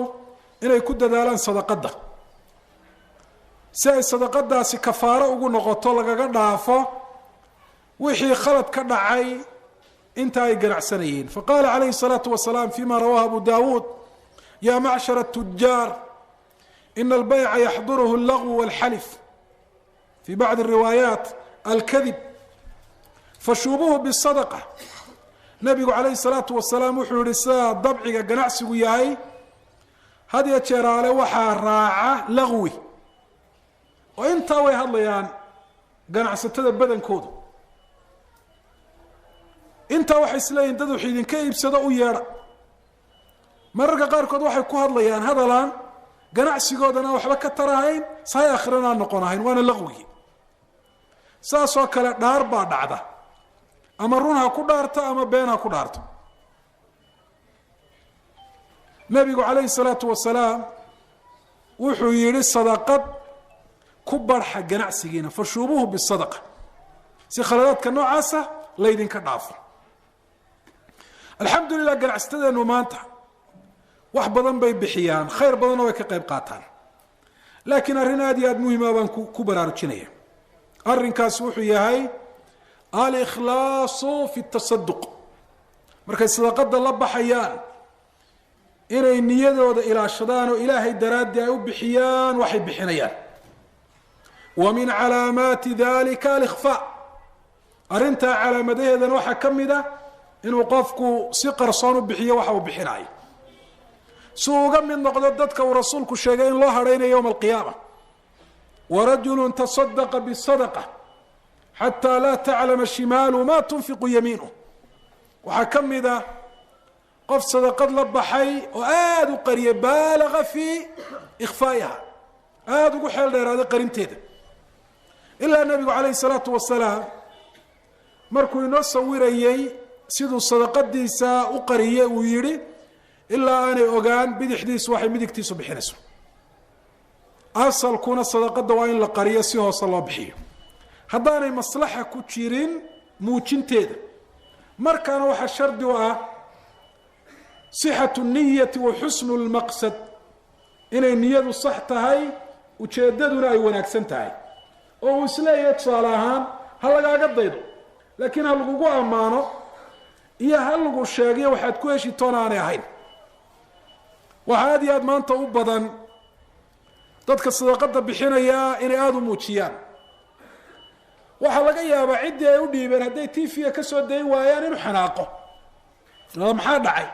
Speaker 1: inay ku dadaalaan sadaqadda, si ay sadaqadaasi kafaaro ugu noqoto, lagaga dhaafo Wixii khalad ka dhacay inta ay ganacsanayeen. Faqaala calayhi الsalaatu wasalaam fima rawahu abu dawuud: ya macshar الtujaar, ina albayca yaxduruhu اllagw walxalif, fi bacdi riwaayaat alkadib, fashuubuhu bالsadaqa. Nabigu calayhi الsalaatu wasalaam wuxuu yihi, sidaa dabciga ganacsigu yahay, had iyo jeeraale waxaa raaca lagwi, oo intaa way hadlayaan ganacsatada badankoodu. Intaa waxay isleeyihin dad wax idinka iibsado u yeedha. Mararka qaarkood waxay ku hadlayaan hadalaan ganacsigoodana waxba ka tarahayn, sahay akhirana aan noqon ahayn, waana laqwigii. Saasoo kale dhaar baa dhacda, ama run ha ku dhaarto ama been ha ku dhaarto. Nabigu calayhi salaatu wasalaam wuxuu yihi, sadaqad ku barxa ganacsigiina, fashuubuhu bisadaqa, si khaladaadka noocaasa laydinka dhaafo. Alxamdu lilah, ganacsatadeenu maanta wax badan bay bixiyaan, khayr badanna way ka qayb qaataan, laakiin arrin aad iyo aad muhima baan ku baraarujinaya. Arrinkaas wuxuu yahay alikhlaasu fi tasaduq. Markay sadaqada la baxayaan, inay niyadooda ilaashadaan oo ilaahay daraaddii ay u bixiyaan waxay bixinayaan. Wa min calaamaati dalika alikhfaa. Arrintaa calaamadaheedana waxaa ka mid a inuu qofku si qarsoon u bixiyo waxa uu bixinayo, si uu uga mid noqdo dadka uu rasuulku sheegay in loo hadhaynayo yowma alqiyaama: warajulu tasadaqa bisadaqa xataa laa taclama shimaalu ma tunfiqu yamiinuh. Waxaa ka mid a qof sadaqad la baxay oo aada u qariyay, baalaga fii ikhfaa'iha, aada ugu xeel dheeraaday qarinteeda. Ilaa nabigu calayhi salaatu wasalaam markuu inoo sawirayey siduu sadaqadiisa u qariyey, uu yihi ilaa aanay ogaan bidixdiisu waxay midigtiisu bixinayso. Asalkuna sadaqada waa in la qariyo, si hoose loo bixiyo, haddaanay maslaxa ku jirin muujinteeda. Markaana waxaa shardi u ah sixatu niyati wa xusnu lmaqsad, inay niyadu sax tahay, ujeeddaduna ay wanaagsan tahay, oo uu isleeyahay tusaale ahaan ha lagaaga daydo, laakiin ha lagugu ammaano iyo ha lagu sheegiyo waxaad ku heshi toona aanay ahayn. Waxaa aad iyo aad maanta u badan dadka sadaqada bixinayaa inay aada u muujiyaan. Waxaa laga yaabaa ciddii ay u dhiibeen hadday TV-ga ka soo dayn waayaan inuu xanaaqo: maxaa dhacay?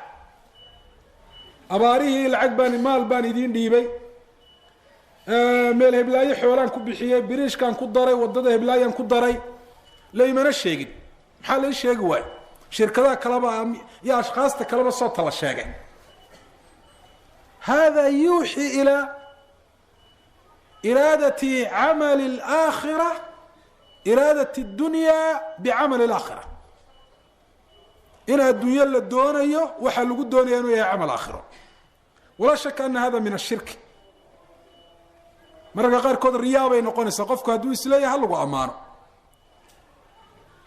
Speaker 1: Abaarihii lacag baan, maal baan idiin dhiibay, meel heblaayo xoolaan ku bixiyey, biriishkaan ku daray, waddada heblaayaan ku daray, laymana sheegin. Maxaa lai sheegi waayo? Shirkadaha kaleba iyo ashkhaasta kaleba soo tala sheegay. Hada yuuxi ilaa iraadati camali اlaakhira, iraadat اdunya bicamali اlaakhira, in adduunyo la doonayo waxaa lagu doonaya inuu yahay camal aakhiro. Walaa shaka ana hada min ashirki. Mararka qaarkood riyaa bay noqonaysaa, qofku hadduu isleeyahay ha lagu ammaano.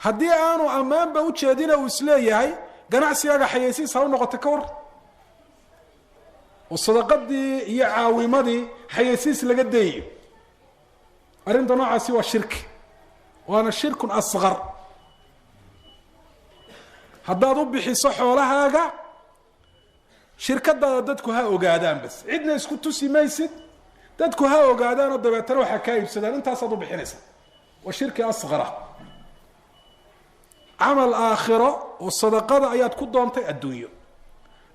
Speaker 1: Haddii aanu ammaanba ujeedina, uu isleeyahay ganacsigaaga xayeysiis ha u noqoto, ka war oo sadaqadii iyo caawimadii xayeysiis laga dayayo, arrinta noocaasi waa shirki, waana shirkun asqar. Haddaad u bixiso xoolahaaga shirkadaada dadku ha ogaadaan bas, cidna isku tusi maysid, dadku ha ogaadaan oo dabeetana waxaa kaa iibsadaan, intaasaad u bixinaysaa, waa shirki asqara. Camal aakhiro oo sadaqada ayaad ku doontay adduunyo.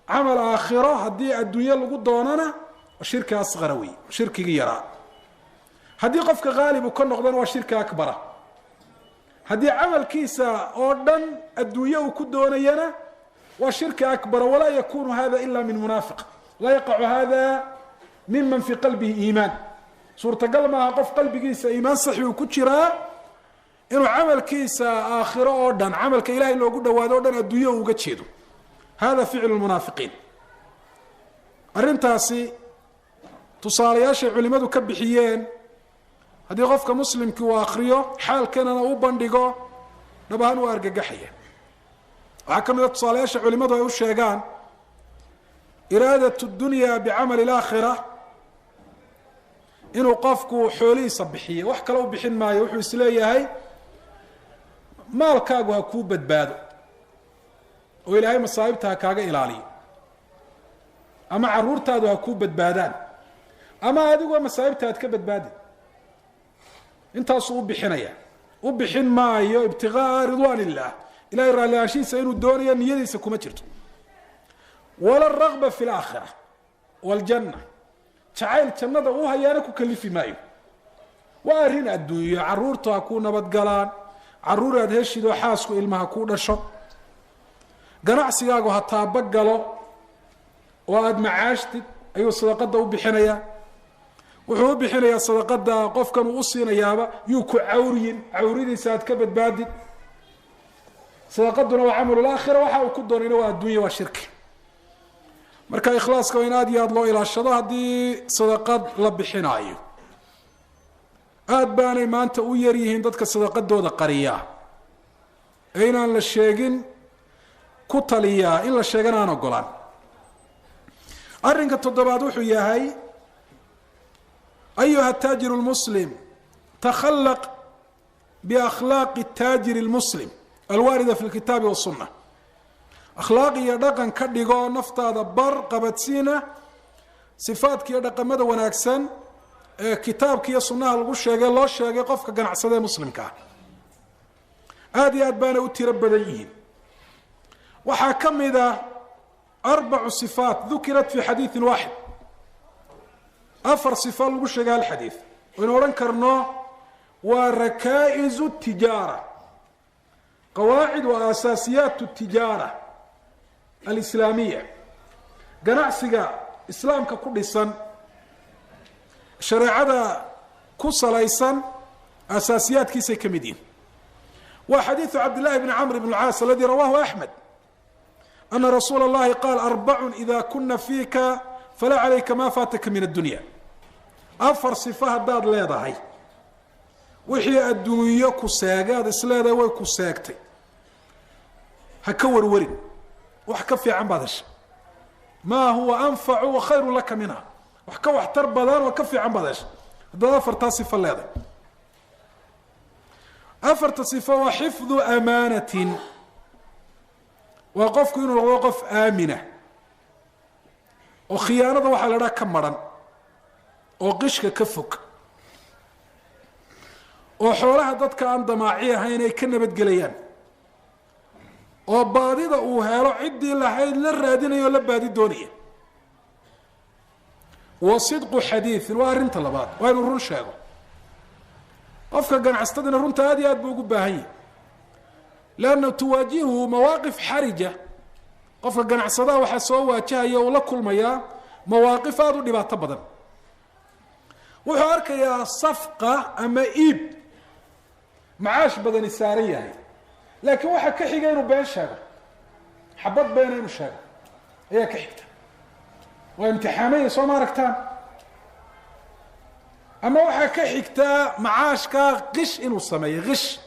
Speaker 1: Camal aakhiro haddii adduunyo lagu doonana, shirki asqara wey, shirkigii yaraa. Haddii qofka haalibu ka noqdona, waa shirki akbara. Haddii camalkiisa oo dhan adduunye uu ku doonayana, waa shirki akbara. Walaa yakunu hada ila min munaafiq, laa yaqacu hada miman fii qalbihi iimaan. Suurtagal maaha qof qalbigiisa iimaan saxi uu ku jiraa inuu camalkiisa aakhiro oo dhan, camalka ilahay loogu dhawaado o dhan, adduunye uu uga jeedo. Hada ficlu lmunaafiqiin. Arrintaasi tusaalayaashay culimadu ka bixiyeen, haddii qofka muslimkii uu akriyo, xaalkanana u bandhigo, dhab ahaan uu argagaxaya. Waxaa ka mid a tusaalayaasha culimadu ay u sheegaan iraadat dunya bicamali alaakhira, inuu qofku xoolihiisa bixiyo, wax kale u bixin maayo, wuxuu isleeyahay Maalkaagu ha kuu badbaado oo Ilaahay masaa'ibta ha kaaga ilaaliyo, ama carruurtaadu ha kuu badbaadaan, ama adigoo masaa'ibta aad ka badbaadi. Intaasuu u bixinaya. U bixin maayo ibtiqaa'a ridwaan illaah, Ilahay raalli ahaanshihiisa inuu doonayo niyadiisa kuma jirto, wala ragba fi laakhira waljanna, jacayl jannada uu hayaana ku kalifi maayo. Waa arrin adduunyo. Carruurtu ha kuu nabadgalaan, carruur aad heshidoo xaasku ilmaha kuu dhasho, ganacsigaagu ha taabo galo oo aada macaashtid, ayuu sadaqada u bixinayaa. Wuxuu u bixinayaa sadaqada qofkan uu u siinayaaba yuu ku cawriyin, cawridiisa aad ka badbaadid. Sadaqaduna waa camalulaakhira, waxa uu ku doonayna waa addunya, waa shirki. Marka ikhlaaska waa in aada iyo aada loo ilaashado haddii sadaqad la bixinaayo. Aada baanay maanta u yar yihiin dadka sadaqadooda qariyaa ee inaan la sheegin ku taliyaa, in la sheegana aan ogolaan. Arrinka toddobaad wuxuu yahay: ayuha الtaajir الmuslim, takhallaq biakhlaaqi الtaajir الmuslim alwaarida fi اlkitaabi والsunna. Akhlaaq iyo dhaqan ka dhigo, naftaada bar qabadsiina sifaadka iyo dhaqamada wanaagsan ee kitaabka iyo sunnaha lagu sheegay, loo sheegay qofka ganacsada ee muslimka ah. Aada iyo aad baana u tiro badan yihiin. Waxaa ka mid ah arbacu sifaat dukirat fi xadiiثin waaxid, afar sifo lagu sheegay hal xadiid, waynu odhan karno waa rakaa'izu tijaara, qawaacid wa aasaasiyaat tijaara alislaamiya, ganacsiga islaamka ku dhisan, shareecada ku salaysan, asaasiyaadkiisay ka mid yihin. Waa xadiiثu cabd llahi bni camr bn اlcaas aladi rawahu axmed, ana rasuula اllahi qaal: "Arbacun ida kuna fiika falaa calayka ma faataka min addunya." Afar sifo haddaad leedahay, wixii adduunyo ku seegay aad isleedahay way ku seegtay, ha ka warwarin, wax ka fiican baad heshay. Maa huwa anfacu wa khayru laka minha, wax ka waxtar badan oo ka fiican baad heshay haddaad afartaa sifo leedahay. Afarta sifo waa xifdu amaanatin, waa qofku inuu noqdo qof aamina oo khiyaanada waxaa la dhaha ka maran, oo qishka ka fog, oo xoolaha dadka aan damaaci ahayn ay ka nabadgelayaan, oo baadida uu helo ciddii lahayd la raadinaya oo la baadi doonaya. Wa sidqu xadiiثin, waa arrinta labaad, waa inuu run sheego. Qofka ganacsatadina runta aad iyo aad buu ugu baahan yahay, lianna tuwaajihuhu mawaaqif xarija. Qofka ganacsadaha waxaa soo waajahaya, uu la kulmayaa mawaaqif aada u dhibaato badan. Wuxuu arkayaa safqa ama iib macaash badani saaran yahay, laakiin waxaa ka xiga inuu been sheego, xabad beena inuu sheego ayaa ka xigta. Waa imtixaamaya, soo ma aragtaan? Ama waxaa ka xigtaa macaashka qish inuu sameeyo, qish,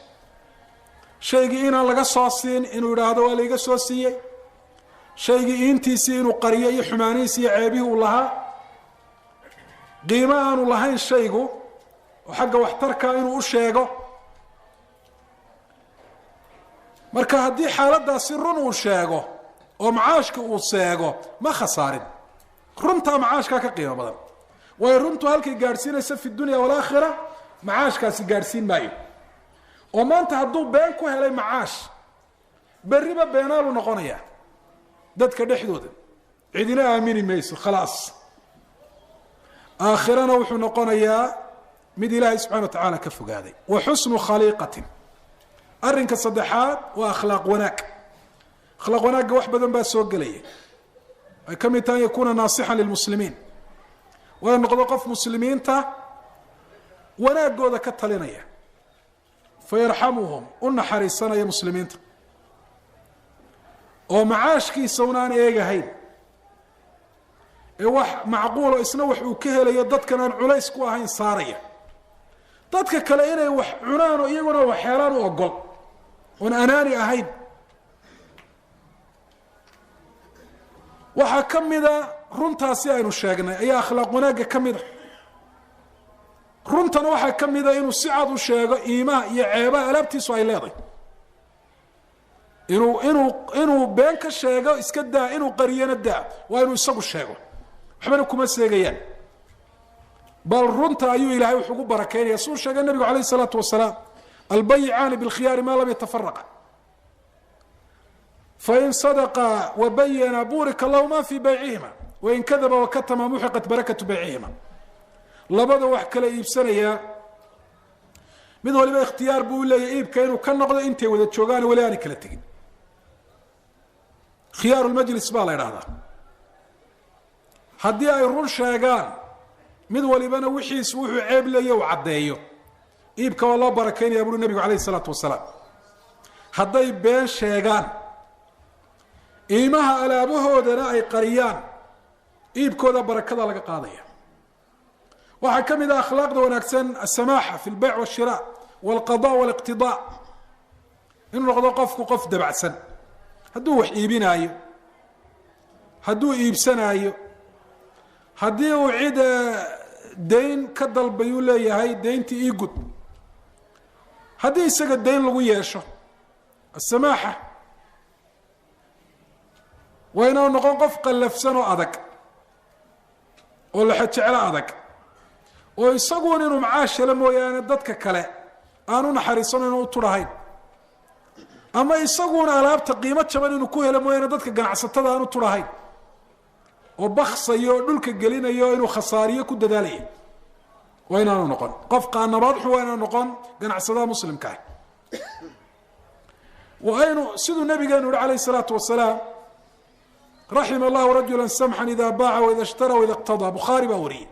Speaker 1: shaygii inaan laga soo siin inuu yidhaahdo waa laiga soo siiyey, shaygii iintiisii inuu qariyo iyo xumaanihiisi iyo ceebihii uu lahaa, qiimo aanu lahayn shaygu oo xagga waxtarka inuu u sheego. Marka haddii xaaladaasi run uu sheego oo macaashka uu seego, ma khasaarin. Runtaa macaashkaa ka qiimo badan, waayo runtu halkay gaadhsiinaysa fi dunya walaakhira macaashkaasi gaadhsiin maayo. Oo maanta hadduu been ku helay macaash, berriba beenaalu noqonaya dadka dhexdooda, cidina aamini mayso, khalaas. Aakhirana wuxuu noqonayaa mid Ilaahay subxana wa tacaala ka fogaaday. Wa xusnu khaliiqatin, arrinka saddexaad waa akhlaaq wanaag. Akhlaaq wanaagga wax badan baa soo gelaya, ay ka mid tahay an yakuuna naasixan lilmuslimiin, waa noqdo qof muslimiinta wanaagooda ka talinaya, fayarxamuhum, u naxariisanaya muslimiinta, oo macaashkiisa un aan eegahayn ee wax macquulo isna wax uu ka helayo dadkan aan culays ku ahayn saaraya, dadka kale inay wax cunaan oo iyaguna wax helaan u ogol, oon anaani ahayn. Waxaa ka mida runtaasi aynu sheegnay ayaa akhlaaq wanaagga ka mida. Runtana waxaa ka mida inuu si cad u sheego iimaha iyo ceebaha alaabtiisu ay leedahay. Inuu been ka sheego iska daa, inuu qariyana daa, waa inuu isagu sheego, waxbana kuma seegayaan. Bal runta ayuu Ilaahay wuxu ugu barakaynaya, suu sheegay nabigu alayh isalaatu wasalaam: albayicaani bilkhiyaari maa lam yatafaraqa, fain sadaqa wabayana burika lahuma fii baycihima, wain kadaba wakatama muxiqat barakatu baycihima. Labada wax kala iibsanayaa mid waliba ikhtiyaar buu leeyahy iibka inuu ka noqdo intay wada joogaan, weli aanay kala tegin. Khiyaaru lmajlis baa la idhahdaa. Haddii ay run sheegaan, mid walibana wixiis wuxuu ceeb leeya uu caddeeyo, iibka waa loo barakaynaya, buuri nabigu alayh isalaatu wasalaam. Hadday been sheegaan, iimaha alaabahoodana ay qariyaan, iibkooda barakada laga qaadaya. Waxaa ka mid ah akhlaaqda wanaagsan asamaaxa fi lbayc washira walqada waliqtidaa, inuu noqdo qofku qof dabacsan hadduu wax iibinaayo, hadduu iibsanaayo, haddii uu cid dayn ka dalbayuu leeyahay dayntii ii gud, haddii isaga dayn lagu yeesho. Asamaaxa waa inaanu noqon qof qallafsan oo adag oo laxojeclo adag, oo isaguun inuu macaash helo mooyaane dadka kale aanu naxariisano, inuu uturahayn, ama isaguuna alaabta qiimo jaban inuu ku helo mooyaane dadka ganacsatada aanu turahayn, oo baksayo oo dhulka gelinayo, inuu khasaariyo ku dadaalaya. Waa inaanu noqon qof qaanabaad xun, waa inaanu noqon ganacsadaha muslimka ah. Waa aynu siduu nabigeenu yihi alayh isalaatu wasalaam: raxima allahu rajula samxan ida baaca waida ishtara waida iqtadaa. Bukhaari baa wariyey.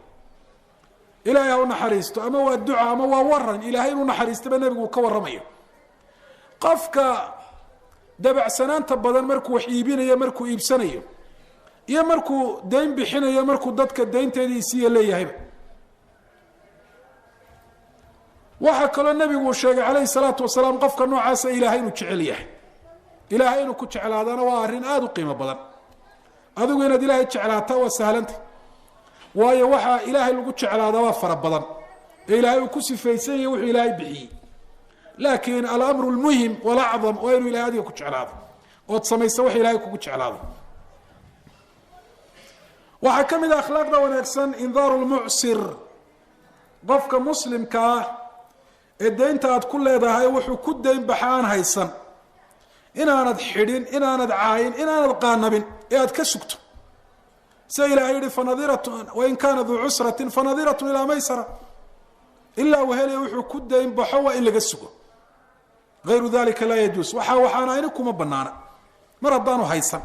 Speaker 1: Ilaahay ha u naxariisto, ama waa duca ama waa waran Ilaahay inuu naxariistaba nebigu uu ka warramayo, qofka dabacsanaanta badan markuu wax iibinayo, markuu iibsanayo, iyo markuu dayn bixinayo, markuu dadka daynteedii isiiya leeyahayba. Waxaa kaloo nebigu uu sheegay calayhi salaatu wasalaam qofka noocaasa Ilaahay inuu jecel yahay. Ilaahay inuu ku jeclaadana waa arrin aada u qiimo badan. Adigu inaad Ilaahay jeclaataa waa sahlanta, waayo waxaa Ilaahay lagu jeclaadaa waa fara badan ee Ilaahay uu ku sifaysan yahay wuxuu Ilaahay bixiyey. Laakiin alamru lmuhim walacdam waa inuu Ilahay adiga ku jeclaado ood samaysa wax Ilahay kugu jeclaado. Waxaa ka mid ah akhlaaqda wanaagsan indaaru lmucsir. Qofka muslimka ah ee daynta aad ku leedahay wuxuu ku dayn baxa aan haysan, inaanad xidhin, inaanad caayin, inaanad qaanabin, ee aad ka sugto, sida Ilahay yihi: fanadiratun, wain kaana duu cusratin fanadiratun ilaa maysara. Ilaa uu helaya wuxuu ku dayn baxo waa in laga sugo. Gayru dalika laa yajuus. Waxaana ayni kuma banaana mar haddaanu haysan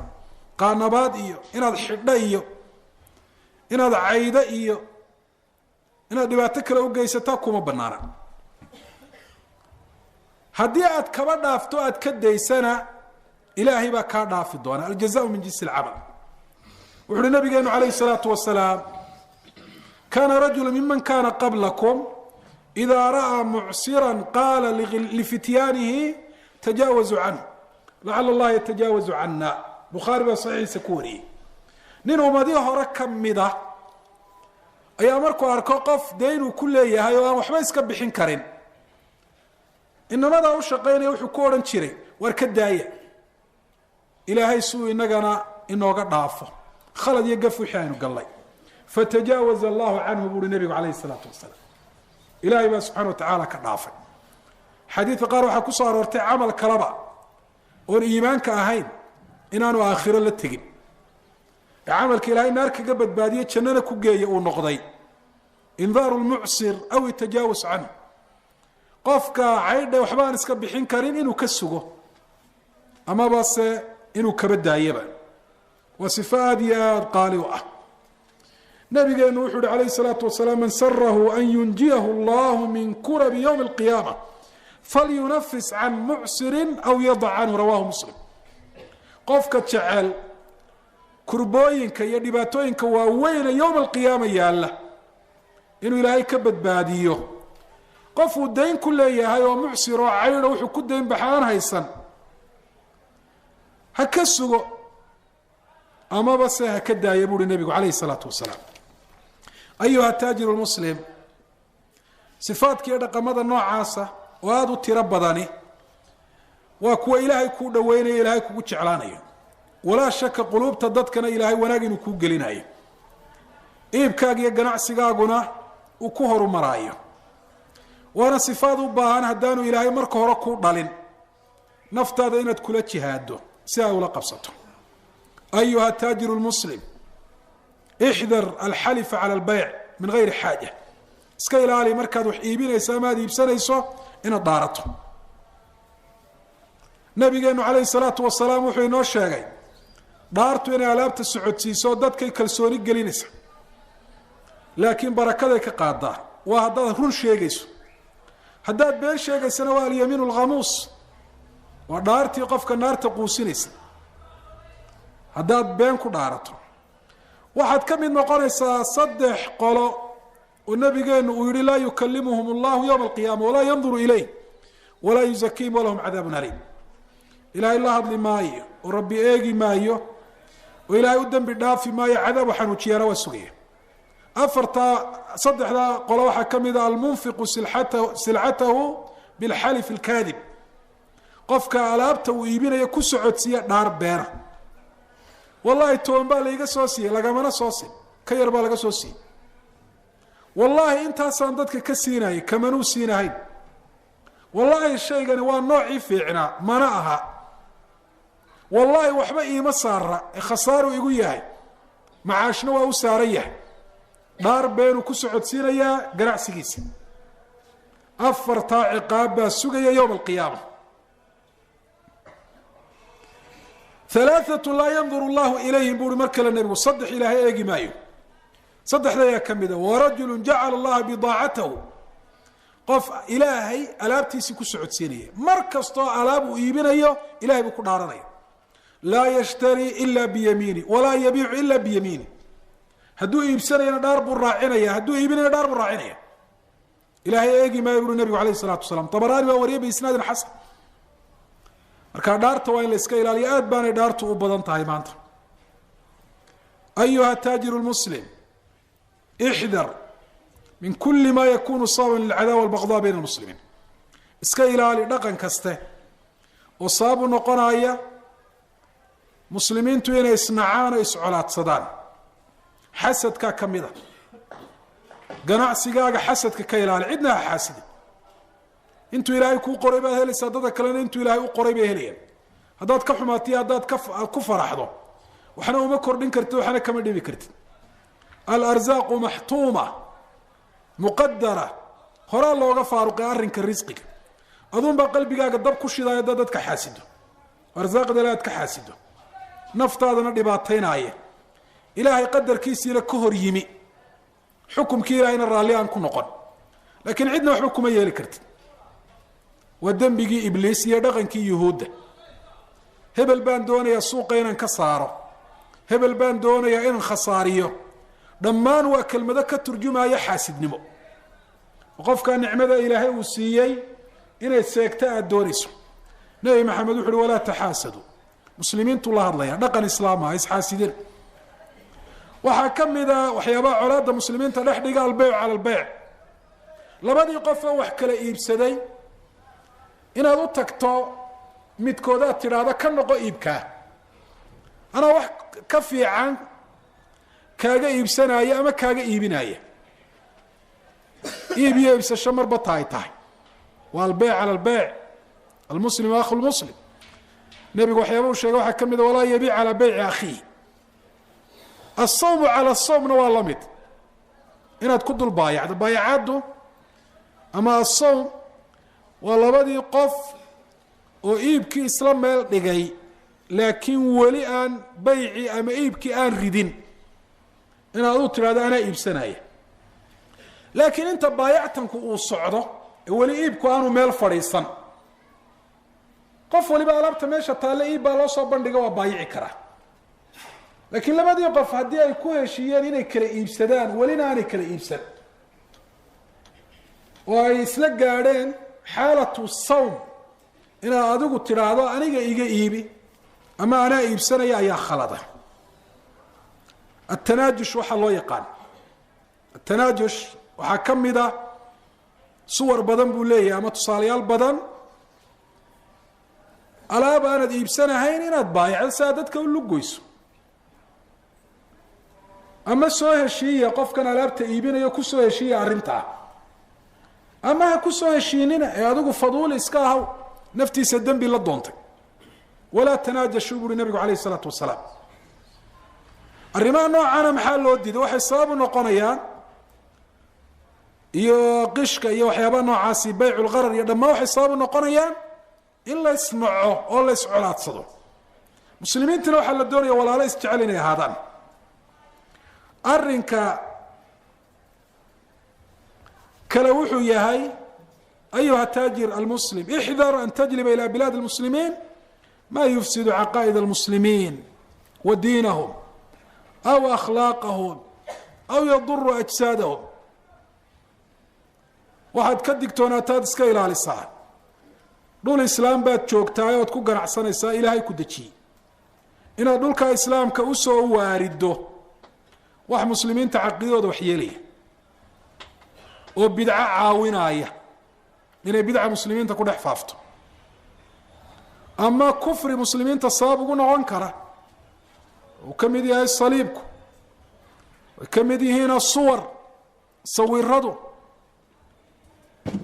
Speaker 1: qaanabaad iyo inaad xidho iyo inaad caydo iyo inaad dhibaato kale u geysataa kuma banaana. Haddii aad kaba dhaafto, aad ka daysana, Ilaahay baa kaa dhaafi doona. Aljazaau min jinsi alcamal. Wuxu uhi nabigeenu calayhi الsalaatu wasalaam: kana rajulu miman kana qablakum إida ra'aa mucsira qaala lifityaanihi tajaawazuu canhu lacala allaha yatajaawazu cana. Bukhaari baa saxiixiisa ku wariyey. Nin ummadii hore ka mida ayaa markuu arko qof daynuu ku leeyahay oo aan waxba iska bixin karin, inamadaa u shaqaynaya wuxuu ku odhan jiray: war ka daaya, Ilaahay suu inagana inooga dhaafo khalad iyo gaf wixii aynu gallay. Fatajaawaza allahu canhu, buuhi nebigu calayhi isalaatu wasalaam. Ilaahay baa subxana wa tacaala ka dhaafay. Xadiidka qaar waxaa ku soo aroortay camal kaleba oon iimaanka ahayn inaanu aakhiro la tegin, ee camalka Ilaahay naar kaga badbaadiye, jannana ku geeya, uu noqday indaaru lmucsir aw itajaawus canhu, qofka caydha waxba aan iska bixin karin inuu ka sugo amaba se inuu kaba daayaba. Waa sifo aada iyo aada qaali u ah. Nabigeenu wuxuu uhi calayhi الsalaatu wasalaam: man sarahu an yunjiyahu allahu min kurabi ywmi اlqiyaama falyunafis can mucsirin aw yadac canhu. Rawahu Muslim. Qofka jecel kurbooyinka iyo dhibaatooyinka waaweyne yowma alqiyaama yaalla inuu Ilaahay ka badbaadiyo, qofuu dayn ku leeyahay oo mucsir oo caydho wuxuu ku dayn baxa aan haysan, ha ka sugo amaba se ha ka daaya, buuhi nebigu calayhi الsalaatu wasalaam. Ayuha taajiru lmuslim, sifaadka iyo dhaqamada noocaasa oo aada u tiro badani Waa kuwa Ilaahay kuu dhaweynaya, Ilaahay kugu jeclaanayo. Walaa shaka quluubta dadkana Ilaahay wanaag inuu kuu gelinayo, iibkaaga iyo ganacsigaaguna uu ku horumaraayo. Waana sifaad u baahan haddaanu Ilaahay marka hore kuu dhalin naftaada inaad kula jihaado si ay ula qabsato. Ayuha taajiru lmuslim, ixdar alxalifa cala albeyc min gayri xaaja. Iska ilaali markaad wax iibinayso ama aad iibsanayso inaad dhaarato. Nabigeenu calayhi salaatu wasalaam wuxuu inoo sheegay dhaartu inay alaabta socodsiiso, dadkay kalsooni gelinaysa, laakiin barakaday ka qaadaa. Waa haddaad run sheegayso. Haddaad been sheegaysana waa alyamiin alkhamuus, waa dhaartii qofka naarta quusinaysa. Haddaad been ku dhaarato, waxaad ka mid noqonaysaa saddex qolo oo nabigeenu uu yihi: laa yukalimuhum allahu yowma alqiyaama, walaa yanduru ilayh, walaa yuzakiihim, walahum cadaabun aliim. Ilaahay la hadli maayo, oo Rabbi eegi maayo, oo Ilaahay u dembi dhaafi maayo, cadaabu xanuujiyaana waa sugaya. Afartaa, saddexdaa qolo waxaa ka mid a almunfiqu silcatahu bilxalif alkaadib, qofka alaabta uu iibinayo ku socodsiiya dhaar beena. Wallaahi 10 baa laiga soo siiyey, lagamana soo siin, ka yar baa laga soo siiyey. Wallaahi intaasaan dadka ka siinayay, kamanuu siinahayn. Wallaahi shaygani waa noocii fiicnaa, mana aha. Wallaahi waxba iima saara ee khasaaru igu yahay, macaashna waa u saaran yahay. Dhaar beenuu ku socodsiinayaa ganacsigiisa. Afartaa ciqaab baa sugaya yowma alqiyaama. Halaathatu laa yanduru llahu ilayhim, buu uhi mar kale nebigu, saddex Ilaahay eegi maayo. Saddexda ayaa ka mida warajulu jacala allaha bidaacatahu, qof Ilaahay alaabtiisii ku socodsiinaya. Mar kastoo alaab uu iibinayo Ilahay buu ku dhaaranaya. Laa yashtarii ila biyamiini, walaa yabiicu ila biyamiini. Hadduu iibsanayana dhaar buu raacinaya, hadduu iibinayana dhaar buu raacinaya. Ilaahay eegi maayo, buri nebigu alayh isalaatu wasalaam. Dabaraani baa wariyay biisnaadin xasan. Marka dhaarta waa in la iska ilaaliyo, aad baanay dhaartu u badan tahay maanta. Ayuha taajiru lmuslim, ixdar min kuli ma yakunu sababan lilcadawa walbaqda bayna almuslimiin. Iska ilaali dhaqan kaste oo sabab u noqonaya muslimiintu inay isnacaan oo iscolaadsadaan. Xasadkaa ka mid a. Ganacsigaaga xasadka ka ilaali, cidna ha xaasidin. Intuu Ilaahay kuu qoray baad helaysaa, dadka kalena intuu Ilaahay u qoray bay helayaan. Haddaad ka xumaatiyo haddaad ka ku faraxdo, waxna uma kordhin kartid, waxna kama dhibi kartid. Alarzaaqu maxtuuma muqadara, horaa looga faaruqay arrinka risqiga. Aduunbaa qalbigaaga dab ku shidaaya haddaad dadka xaasido, arsaaqda aad ka xaasido, naftaadana dhibaataynaaya, Ilaahay qadarkiisiina ka hor yimi, xukumkii Ilaahayna raalli aan ku noqon. Laakiin cidna waxba kuma yeeli kartid. Waa dembigii Ibliis iyo dhaqankii Yuhuudda. Hebel baan doonayaa suuqa inaan ka saaro, hebel baan doonayaa inaan khasaariyo, dhammaan waa kelmado ka turjumaya xaasidnimo. Qofkaa nicmada Ilaahay uu siiyey inay seegto aada doonayso. Nebi Maxamed wuxu uhi: walaa taxaasadu. Muslimiintu la hadlaya, dhaqan islaamaha isxaasidin. Waxaa ka mida waxyaabaha colaadda muslimiinta dhex dhiga albeyc cala albeyc. Labadii qof oo wax kala iibsaday inaad u tagto midkood aad tidhaahdo: ka noqo iibkaa, anaa wax ka fiican kaaga iibsanaya ama kaaga iibinaya. Iib iyo iibsasho marba tahay tahay waa albeyc cala albeyc. Almuslim akhu lmuslim. Nebigu waxyaaba uu sheegay waxaa ka mida: walaa yabiic calaa beyci akhiihi. Asawmu cala asawmna waa la mid, inaad ku dul baayacdo. Baayacaddu ama asawm waa labadii qof oo iibkii isla meel dhigay, laakiin weli aan baycii ama iibkii aan ridin, inaad u tidhahdo: anaa iibsanaya. Laakiin inta baayactanku uu socdo ee weli iibku aanu meel fadhiisan, qof waliba alaabta meesha taalle iib baa loo soo bandhiga, waa baayici karaa. Laakiin labadii qof haddii ay ku heshiiyeen inay kala iibsadaan, welina aanay kala iibsan, oo ay isla gaadheen xaalatu sawm, inaad adigu tidhaahdo: aniga iga iibi ama anaa iibsanaya, ayaa khalada. Atanaajush waxaa loo yaqaan atanaajush waxaa ka mid a, suwar badan buu leeyahay ama tusaalayaal badan. Alaab aanad iibsanahayn inaad baayacdo si aad dadka u lugoyso, ama soo heshiiya qofkan alaabta iibinayo kusoo heshiiya arrintaa, ama ha kusoo heshiinina ee adigu faduuli iska ahaw, naftiisa dembi la doontay. Walaa tanaajashuu, buuri nabigu calayh isalaatu wasalaam. Arrimaha noocaana maxaa loo diiday? Waxay sabab u noqonayaan, iyo qishka iyo waxyaabaha noocaasi, baycu lgarar iyo dhammaan, waxay sabab u noqonayaan in la isnaco oo la iscolaadsado. Muslimiintuna waxaa la doonaya walaalo isjecel inay ahaadaan. Arrinka kale wuxuu yahay, ayuha taajir almuslim, ixdar an tajliba ila bilaad اlmuslimiin ma yufsidu caqaa'id almuslimiin wa diinahum aw akhlaaqahum aw yaduru ajsaadahum. Waxaad ka digtoonaataad iska ilaalisaa, dhul islaam baad joogtaay ood ku ganacsanaysaa, Ilaahay ku dejiyey, inaad dhulka islaamka usoo waarido wax muslimiinta caqiidadooda wax yeelaya oo bidco caawinaaya, inay bidca muslimiinta ku dhex faafto, ama kufri muslimiinta sabab ugu noqon kara, uu ka mid yahay saliibku, ay ka mid yihiin asuwar, sawiradu,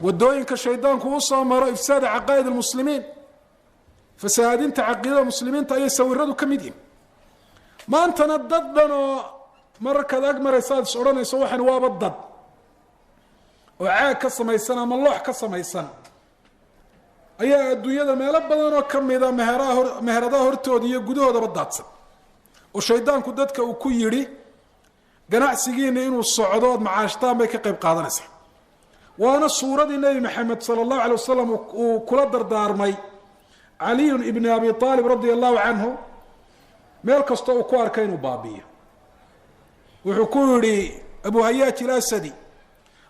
Speaker 1: wadooyinka shaydaanku usoo maro ifsaada caqaa'id almuslimiin, fasahaadinta caqiidada muslimiinta ayay sawiradu ka mid yihin. Maantana dad dhan oo mararkaad ag maraysa aad is odhanayso waxan waaba dad oo caag ka samaysan ama loox ka samaysan ayaa adduunyada meelo badan oo kamida meheraha hor, meheradaha hortooda iyo gudahoodaba daadsan, oo shaydaanku dadka uu ku yidhi ganacsigiina inuu socdo ood macaashtaan bay ka qayb qaadanaysaa. Waana suuradii Nebi Maxamed sala allahu alay wasalam uu kula dardaarmay Caliyun ibni Abi Aalib radia allahu canhu, meel kastoo uu ku arkay inuu baabi'iyo. Wuxuu ku yihi Abu Hayaaj ilasadi: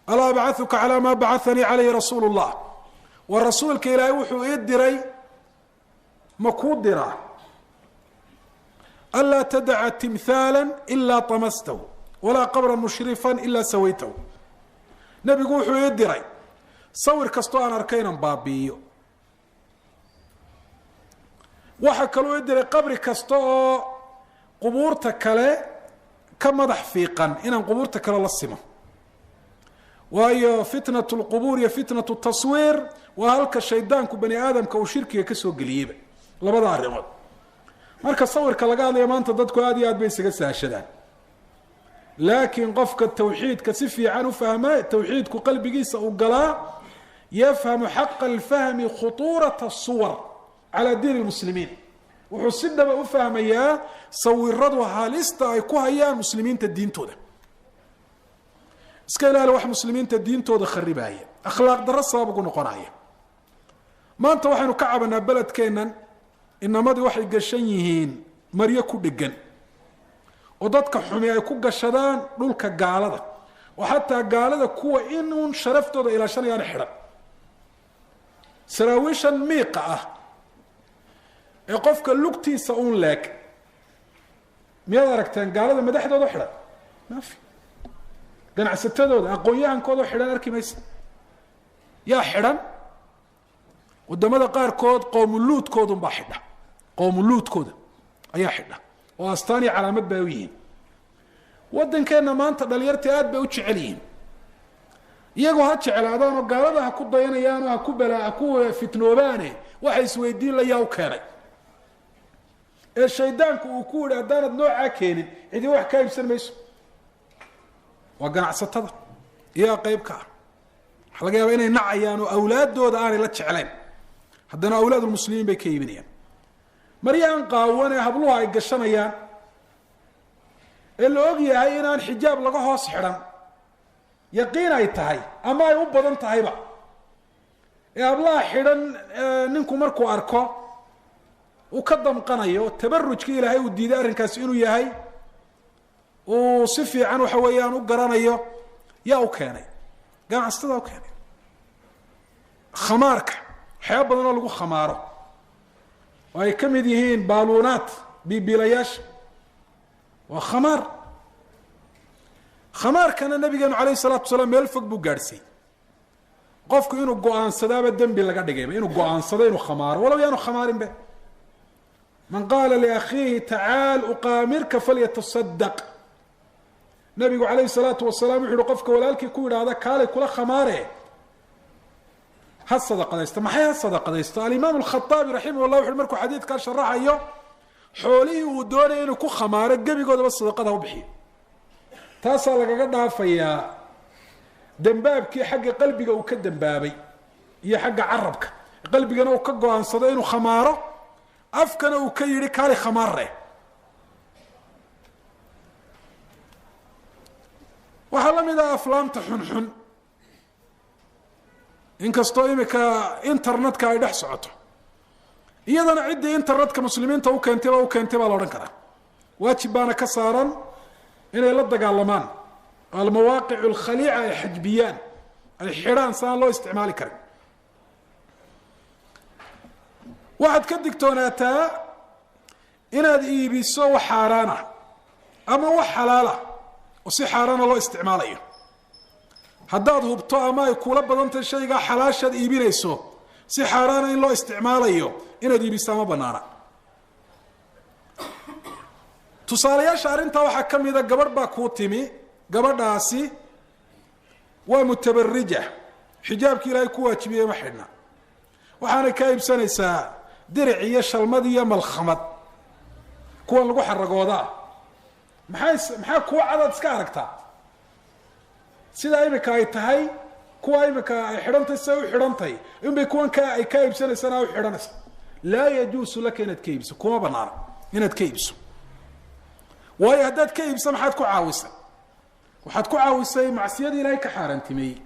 Speaker 1: alaa abcahuka calaa maa bacahanii calayhi rasuulu llah? War rasuulka Ilaahay wuxuu ii diray ma kuu diraa? Anlaa tadaca timhaala ilaa tamastahu, walaa qabra mushrifan ilaa sawaytahu. Nebigu wuxuu ii diray sawir kastoo aan arkay inaan baabi'iyo. Waxaa kaloo ii diray qabri kasta oo qubuurta kale ka madax fiiqan inaan qubuurta kale la simo, waayo fitnat lqubuur iyo fitnat taswiir waa halka shaydaanku bani aadamka uu shirkiga kasoo geliyeyba, labada arrimood. Marka sawirka laga hadlaya maanta dadku aad iyo aad bay isaga sahashadaan, laakiin qofka tawxiidka si fiican u fahma, tawxiidku qalbigiisa uu galaa, yafhamu xaqa alfahmi khutuurata suwar calaa diin lmuslimiin. Wuxuu si dhaba u fahmayaa sawiradu halista ay ku hayaan muslimiinta diintooda. Iska ilaali wax muslimiinta diintooda kharibaya, akhlaaq darro sabab ugu noqonaya. Maanta waxaynu ka cabanaa beledkeennan inamadii waxay gashan yihiin maryo ku dhegan oo dadka xumi ay ku gashadaan dhulka gaalada, oo xataa gaalada kuwa inuun sharaftooda ilaashanayaan xidhan saraawiishan miiqa ah ee qofka lugtiisa uun leeg. Miyaad aragteen gaalada madaxdooda xidhan? Maafi. Ganacsatadooda, aqoon-yahankooda xidhan arki maysa. Yaa xidhan? Wadamada qaarkood qoomuluudkoodunbaa xidha, qoomuluudkooda ayaa xidha oo astaan iyo calaamad bay u yihiin. Waddankeenna maanta dhalinyarta aad bay u jecel yihiin, iyagoo ha jeclaadaan oo gaalada ha ku dayanayaan oo haku bala ha ku fitnoobaane, waxa isweydiin la yaa u keenay ee shaydaanku uu ku yihi haddaanad noocaa keenin cidi wax kaa iibsan mayso? Waa ganacsatada iyaga qeyb ka ah. Waxaa laga yaaba inay nacayaan oo awlaaddooda aanay la jeclayn, haddana awlaad lmuslimiin bay ka iibinayaan maryahan qaawan ee habluhu ay gashanayaan ee la og yahay inaan xijaab laga hoos xidhan, yaqiin ay tahay ama ay u badan tahayba, ee hablaha xidhan ninku markuu arko uu ka damqanayo tabarujkii Ilaahay uu diiday arrinkaasi inuu yahay, uu si fiican waxa weeyaan u garanayo. Yaa u keenay? Ganacsatada u keenay. Khamaarka, waxyaaba badan oo lagu khamaaro oo ay ka mid yihiin baaluunaat, bibiilayaasha, waa khamaar. Khamaarkana nabigeenu alayh isalaatu wasalaam meel fog buu gaadhsiiyey. Qofku inuu go-aansadaaba dembi laga dhigayba, inuu go-aansado inuu khamaaro, walow yaanu khamaarinbe. Man qaala liakhiihi tacaal uqaamirka falyatasadaq. Nabigu calayhi salaatu wasalaam wuxu uhi qofka walaalkii ku yidhaahda kaalay kula khamaare ha sadaqadaysto. Maxay ha sadaqadaysto? Alimaam alkhaaabi raximah llah wuxu markuu xadiidkaa sharaxayo, xoolihii uu doonaya inuu ku khamaaro gebigoodaba sadaqada ha u bixiyo. Taasaa lagaga dhaafayaa dembaabkii xagga qalbiga uu ka dembaabay iyo xagga carabka. Qalbigana uu ka go-aansado inuu khamaaro, afkana uu ka yidhi kaali khamaarre. Waxaa la mid ah aflaamta xunxun, inkastoo imika internetka ay dhex socoto, iyadana ciddii internetka muslimiinta ukeentay baa u keentay baa la odhan karaa. Waajib baana ka saaran inay la dagaalamaan almawaaqic alkhaliica, ay xajbiyaan, ay xidhaan si aan loo isticmaali karin. Waxaad ka digtoonaataa inaad iibiso wax xaaraana ama wax xalaala oo si xaaraana loo isticmaalayo. Haddaad hubto ama ay kula badantahay shaygaa xalaashaad iibinayso si xaaraana in loo isticmaalayo, inaad iibisaa ma banaana. Tusaalayaasha arrintaa waxaa ka mida, gabadh baa kuu timi, gabadhaasi waa mutabarija, xijaabkii ilaahay ku waajibiyey ma xidhna, waxaanay kaa iibsanaysaa diric iyo shalmad iyo malkhamad kuwan lagu xaragoodaa. Maxay maxaa kuwa cadaad iska aragtaa sidaa imika ay tahay, kuwa imika ay xidhantay siday u xidhantay inbay kuwan ka ay kaa iibsanaysana u xidhanaysa. Laa yajuusu laka inaad ka iibso, kuma banaana inaad ka iibso. Waayo haddaad ka iibso maxaad ku caawisay? Waxaad ku caawisay macsiyadii ilaahay ka xaaraantimeeyey,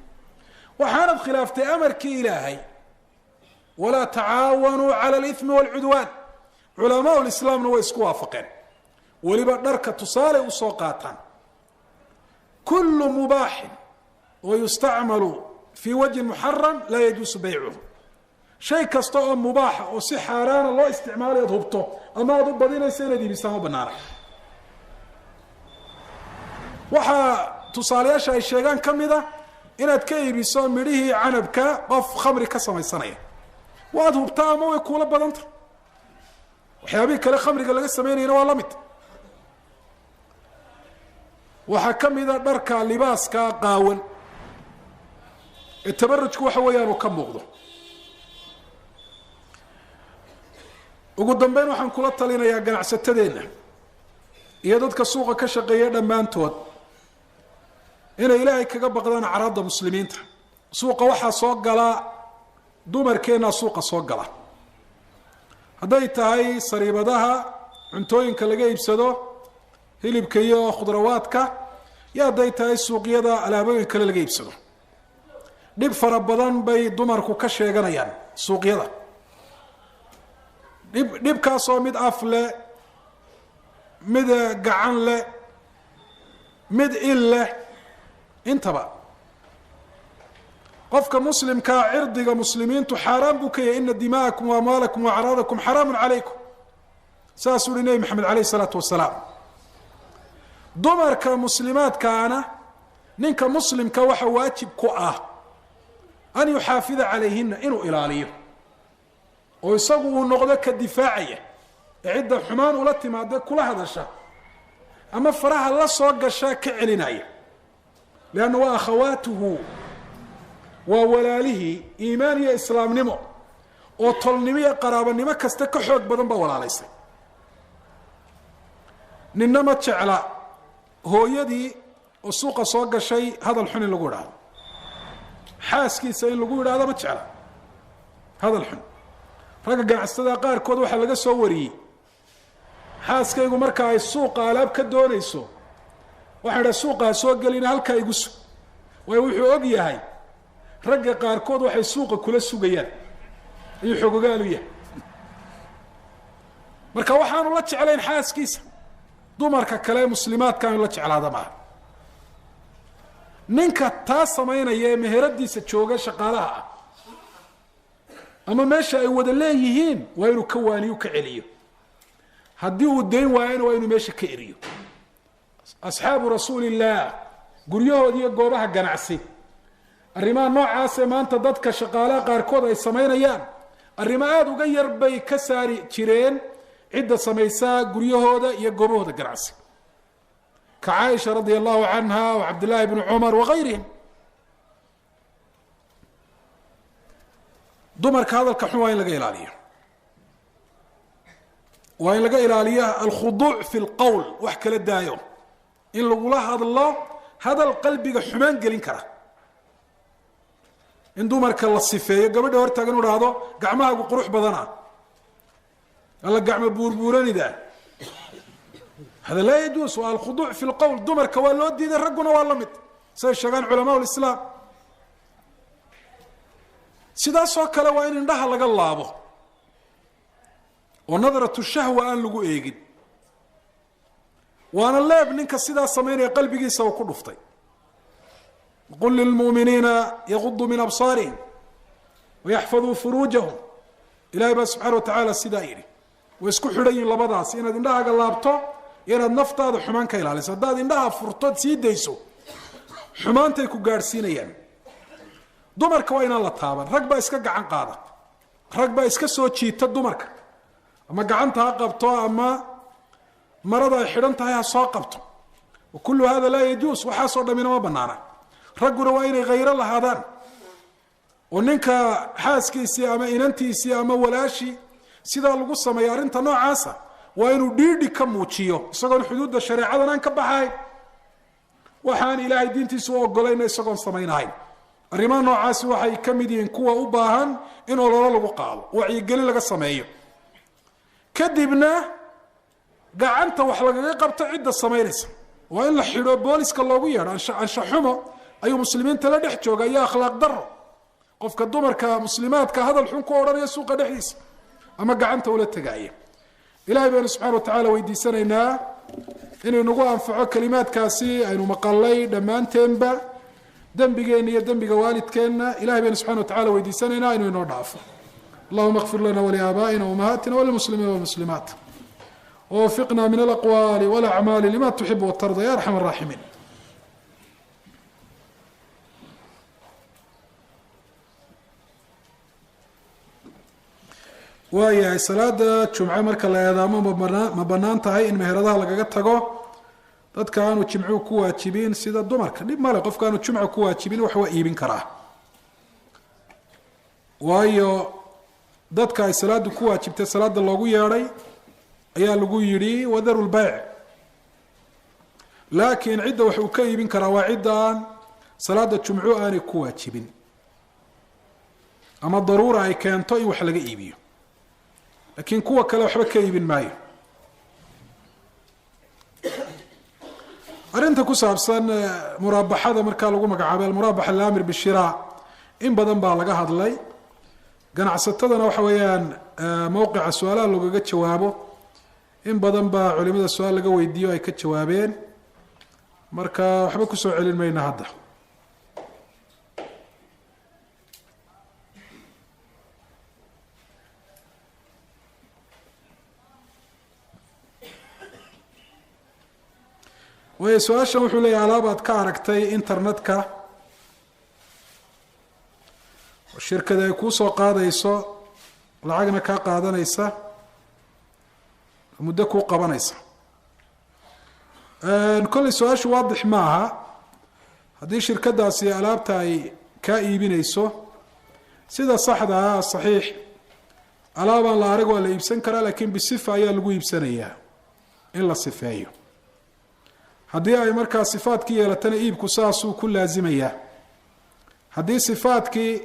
Speaker 1: waxaanad khilaaftay amarkii ilaahay, walaa tacaawanuu cala alithmi waalcudwaan. Culamaa lislaamna way isku waafaqeen, weliba dharka tusaale usoo qaataan. Kulu mubaaxin wa yustacmalu fii wajhin muxaram laa yajuusu baycuhu. Shay kasta oo mubaaxa oo si xaaraana loo isticmaalayo ad hubto ama aad u badinaysa inaad iibisaa ma banaana. Waxaa tusaalayaasha ay sheegaan ka mid a inaad ka iibiso midhihii canabka qof khamri ka samaysanaya, waad hubtaa ama way kuula badanta. Waxyaabihii kale khamriga laga samaynayana waa la mid. Waxaa ka mida dharka libaaska qaawan ee tabarujku waxa weeyaan uu ka muuqdo. Ugu dambeyn waxaan kula talinayaa ganacsatadeenna iyo dadka suuqa ka shaqeeya dhammaantood inay ilaahay kaga baqdaan acraadda muslimiinta. Suuqa waxaa soo gala dumarkeennaa, suuqa soo gala hadday tahay sariibadaha cuntooyinka laga iibsado, hilibka iyo khudrawaadka, iyo hadday tahay suuqyada alaabooyin kale laga iibsado. Dhib fara badan bay dumarku ka sheeganayaan suuqyada, dhib dhibkaasoo mid af leh, mid gacan leh, mid il leh, intaba. Qofka muslimkaa cirdiga muslimiintu xaaraan buu ka yahay, ina dima'akum wa amwaalakum wa acraadakum xaraamun calaykum, saasuu uhi nebi maxamed alayh isalaatu wasalaam. Dumarka muslimaadkaana ninka muslimka waxa waajib ku ah an yuxaafida calayhina, inuu ilaaliyo oo isagu uu noqdo ka difaacaya ee cidda xumaan ula timaada, kula hadasha ama faraha la soo gasha ka celinaya, leanna waa akhawaatuhu, waa walaalihii iimaan iyo islaamnimo oo tolnimo iyo qaraabanimo kasta ka xoog badan baa walaalaysay. Ninna ma jecla hooyadii oo suuqa soo gashay hadal xun in lagu idhaahdo, xaaskiisa in lagu idhaahdo ma jecla hadal xun. Ragga ganacsatada qaarkood waxaa laga soo wariyey, xaaskaygu marka ay suuqa alaab ka doonayso waxaan idhaha suuqa ha soo gelina, halkaa igu sug. Waayo wuxuu og yahay ragga qaarkood waxay suuqa kula sugayaan, ayuu xogogaalu yahay. Marka waxaanu la jeclayn xaaskiisa, dumarka kale muslimaadka inu la jeclaada maaha. Ninka taa samaynaya ee meheradiisa jooga shaqaalaha ah ama meesha ay wada leeyihiin waa inuu ka waaniyo, ka celiyo. Haddii uu dayn waayana waa inuu meesha ka eriyo. Asxaabu rasuuli illaah guryahood iyo goobaha ganacsi Arrimaha noocaasee maanta dadka shaqaalaha qaarkood ay samaynayaan, arrimo aada uga yar bay ka saari jireen cidda samaysaa guryahooda iyo goobahooda ganacsi, ka Caaisha radia allahu canha wa Cabdillaahi bni Cumar wagayrihim. Dumarka hadalka xun waa in laga ilaaliyo, waa in laga ilaaliyo alkhuduuc fi lqowl. Wax kala daayo, in lagula hadlo hadal qalbiga xumaan gelin kara, in dumarka la sifeeyo, gabadha hortaagan u dhahdo gacmahaagu qurux badana, alla gacmo buurbuuranida, hada laa yajuus. Waa alkhuduuc fi lqowl. Dumarka waa loo diiday, ragguna waa la mid, siday sheegaan culamaa lislaam. Sidaasoo kale waa in indhaha laga laabo oo nadratu shahwa aan lagu eegin. Waana leeb ninka sidaa samaynaya qalbigiisa uu ku dhuftay. Qul lilmu'miniina yaguduu min absaarihim wayaxfaduu furuujahum. Ilahay baa subxana wa tacaala sidaa yidhi. Way isku xidhan yihin labadaas, inaad indhahaaga laabto iyo inaad naftaada xumaan ka ilaaliso. Haddaad indhaha furtood sii dayso, xumaantay ku gaadhsiinayaan. Dumarka waa inaan la taaban. Rag baa iska gacan qaada, rag baa iska soo jiita dumarka, ama gacanta ha qabto ama marada ay xidhan tahay ha soo qabto. Wa kullu hada laa yajuus. Waxaasoo dhamina ma banaana. Ragguna waa inay khayro lahaadaan, oo ninka xaaskiisii ama inantiisii ama walaashii sidaa lagu sameeya arrinta noocaasa waa inuu dhiidhi ka muujiyo, isagoon xuduudda shareecadan aan ka baxayn, waxaan Ilaahay diintiisa u ogolayna isagoon samaynahayn. Arrimaha noocaasi waxay ka mid yihiin kuwa u baahan in ololo lagu qaado, wacyigelin laga sameeyo, kadibna gacanta wax lagaga qabto cidda samaynaysa. Waa in la xidho, booliska loogu yeedho. Anshaxumo ayuu muslimiinta la dhex jooga iyo akhlaaq daro, qofka dumarka muslimaadka hadal xun ku odhanaya suuqa dhexdiisa ama gacanta ula tegaaya. Ilahay baynu subxana wa tacaala weydiisanaynaa inuu nagu anfaco kalimaadkaasi aynu maqalay dhammaanteenba. Dembigeenna iyo dembiga waalidkeenna Ilahay baynu subxana wa tacala weydiisanaynaa inuu inoo dhaafo. Allahuma اkfir lana waliaabaa'ina wamahaatina walilmuslimiina walmuslimaat, wwafiqna min alaqwaali walacmaali lima tuxib watarda ya arxam araaximiin. Waayahay, salaada jumce marka la eedaamo ma banaan tahay in meheradaha lagaga tago dadka aanu jimcuhu ku waajibin sida dumarka? Dhib male, qofka aanu jumca ku waajibin wax waa iibin karaa, waayo dadka ay salaadu ku waajibtay, salaada loogu yeedhay, ayaa lagu yidhi wadaru lbayc. Laakiin cidda wax uu ka iibin karaa waa cidda aan salaada jumcu aanay ku waajibin ama daruura ay keento in wax laga iibiyo, laakiin kuwa kale waxba ka iibin maayo. Arrinta ku saabsan muraabaxada markaa lagu magacaabay almuraabaxa alaamir bishiraa, in badan baa laga hadlay. Ganacsatadana waxa weeyaan mowqica su-aalaha loogaga jawaabo in badan baa culimada su-aal laga weydiiyo ay ka jawaabeen, marka waxba kusoo celin mayna hadda. Waayo, su-aashan wuxuu leeyahy, alaabaad ka aragtay internetka shirkada ay kuu soo qaadayso, lacagna kaa qaadanaysa, muddo kuu qabanaysa. Kolley su-aashu waadix maaha. Haddii shirkadaasi alaabta ay kaa iibinayso, sida saxda ah, saxiix, alaabaan la arag waa la iibsan karaa, laakiin bisifa ayaa lagu iibsanayaa, in la sifeeyo. Haddii ay markaa sifaadkii yeelatana iibku saasuu ku laasimayaa. Haddii sifaadkii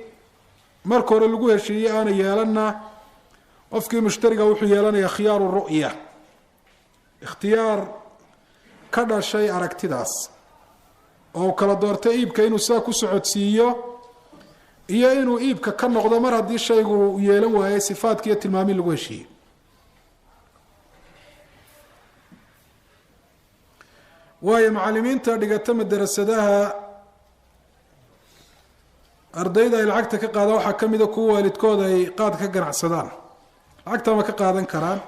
Speaker 1: marka hore lagu heshiiyey aana yeelanna, qofkii mushtariga wuxuu yeelanayaa khiyaaru ru'ya, ikhtiyaar ka dhashay aragtidaas, oo uu kala doortay iibka inuu sidaa ku socodsiiyo iyo inuu iibka ka noqdo mar haddii shaygu yeelan waayey sifaadki iyo tilmaamin lagu heshiiyey. Waayo, macalimiinta dhigata madarasadaha ardayda ay lacagta ka qaadaan waxaa ka mida kuwa waalidkooda ay qaad ka ganacsadaan, lacagta ma ka qaadan karaan,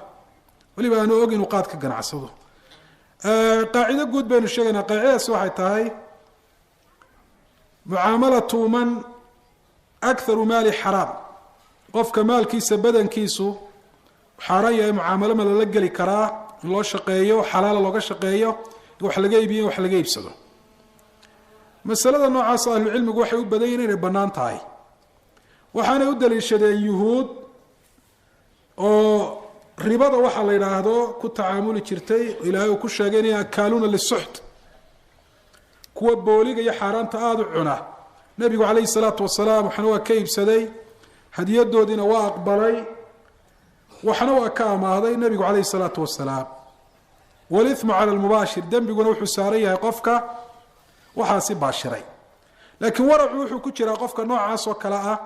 Speaker 1: weliba aanu og inuu qaad ka ganacsado? Qaacido guud baynu sheegaynaa. Qaacidadaasi waxay tahay Mucaamalatu man akharu maali xaraam, qofka maalkiisa badankiisu xaaraan yahay, mucaamalo ma lala geli karaa? In loo shaqeeyo, xalaala looga shaqeeyo, in wax laga iibiyo, in wax laga iibsado. Masalada noocaas ahlucilmigu waxay u badan yihin inay bannaan tahay. Waxaanay u daliishadeen yuhuud oo ribada waxaa la yidhaahdo ku tacaamuli jirtay. Ilaahay uu ku sheegay inay akaaluuna lisuxt, kuwa booliga iyo xaaraanta aada u cuna. Nebigu calayhi salaatu wasalaam waxna waa ka iibsaday, hadiyadoodiina waa aqbalay, waxna waa ka amaahday nebigu calayhi salaatu wasalaam. Walimu cala lmubaashir, dembiguna wuxuu saaran yahay qofka waxaasi baashiray. Laakiin waracu wuxuu ku jiraa qofka noocaas oo kale ah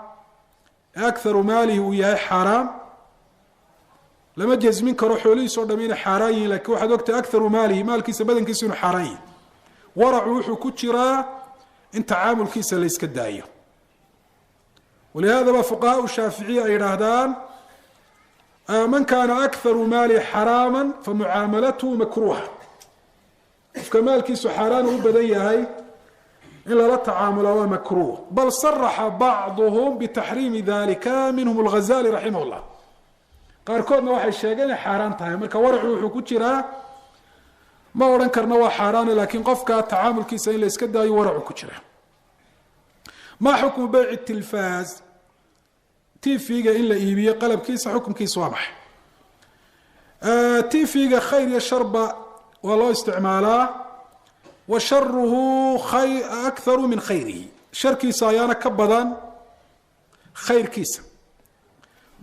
Speaker 1: ee akharu maalihi uu yahay xaaraam. Lama jasmin karo xoolihiis o dham inay xaaraan yihin, lakin waxaad ogtahay akharu maalihi, maalkiisa badankiisa, inuu xaaraan yihin. Waracu wuxuu ku jiraa in tacaamulkiisa la yska daayo. Walihadaba fuqahaau shaaficiya ay yidhaahdaan: man kaana akharu maali xaraama famucaamalatuhu makruuha. Qofka maalkiisu xaaraan u badan yahay in lala tacaamula waa makruuh. Bal saraxa bacduhum bitaxriimi dalika, minhum alghazali raximah llah. Qaarkoodna waxay sheegeen inay xaaraan tahay. Marka waracu wuxuu ku jiraa, ma odhan karna waa xaaraane, laakiin qofka tacaamulkiisa in la iska daayo waracu ku jira. Maa xukmu beyci tilfaaz? TV-ga in la iibiyo qalabkiisa xukumkiisa waa maxay? TV-ga khayr iyo sharba waa loo isticmaalaa, wa sharuhu akharu min khayrihi, sharkiisa ayaana ka badan khayrkiisa.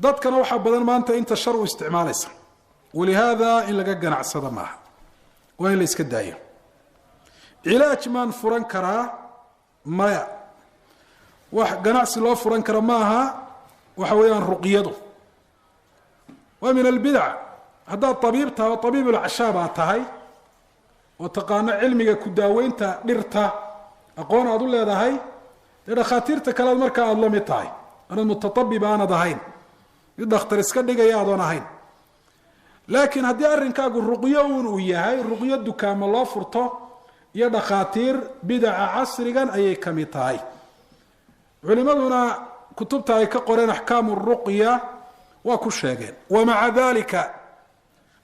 Speaker 1: Dadkana waxaa badan maanta inta shar u isticmaalaysa. Walihaada in laga ganacsado maaha, waa in la iska daayo. Cilaaj maan furan karaa? Maya, wax ganacsi loo furan kara maaha. Waxa weeyaan ruqyadu waa min albidac. Haddaad abiib tahay oo abiib aad tahay oo taqaano cilmiga ku daaweynta dhirta, aqoon aad u leedahay, dee dhakhaatiirta kalead markaa aada la mid tahay, anaad mutatabib aanad ahayn, mid dhakhtar iska dhigaya adoon ahayn. Laakiin haddii arrinkaagu ruqyo uun uu yahay, ruqyo dukaamo loo furto iyo dhakhaatiir bidaca casrigan ayay ka mid tahay. Culimaduna kutubta ay ka qoreen axkaamu ruqya waa ku sheegeen. Wamaca dalika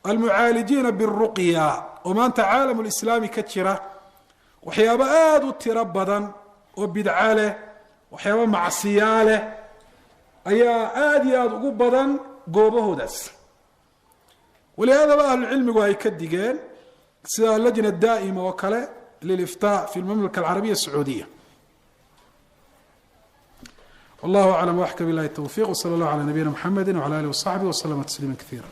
Speaker 1: almucaalijiina biruqya oo maanta caalamulislaami ka jira, waxyaabo aada u tiro badan oo bidca leh, waxyaabo macsiyaa leh ayaa aada iyo aada ugu badan goobahoodaas. Walihaadaba ahlucilmigu ay ka digeen, sida allajna daa'ima oo kale liliftaa fi lmamlaka alcarabiya asacuudiya. Wallahu aclam waxka bilahi towfiq, wsala allahu calaa nabiyina mxamedi wcala alih wasaxbi waslama tasliima kaiira.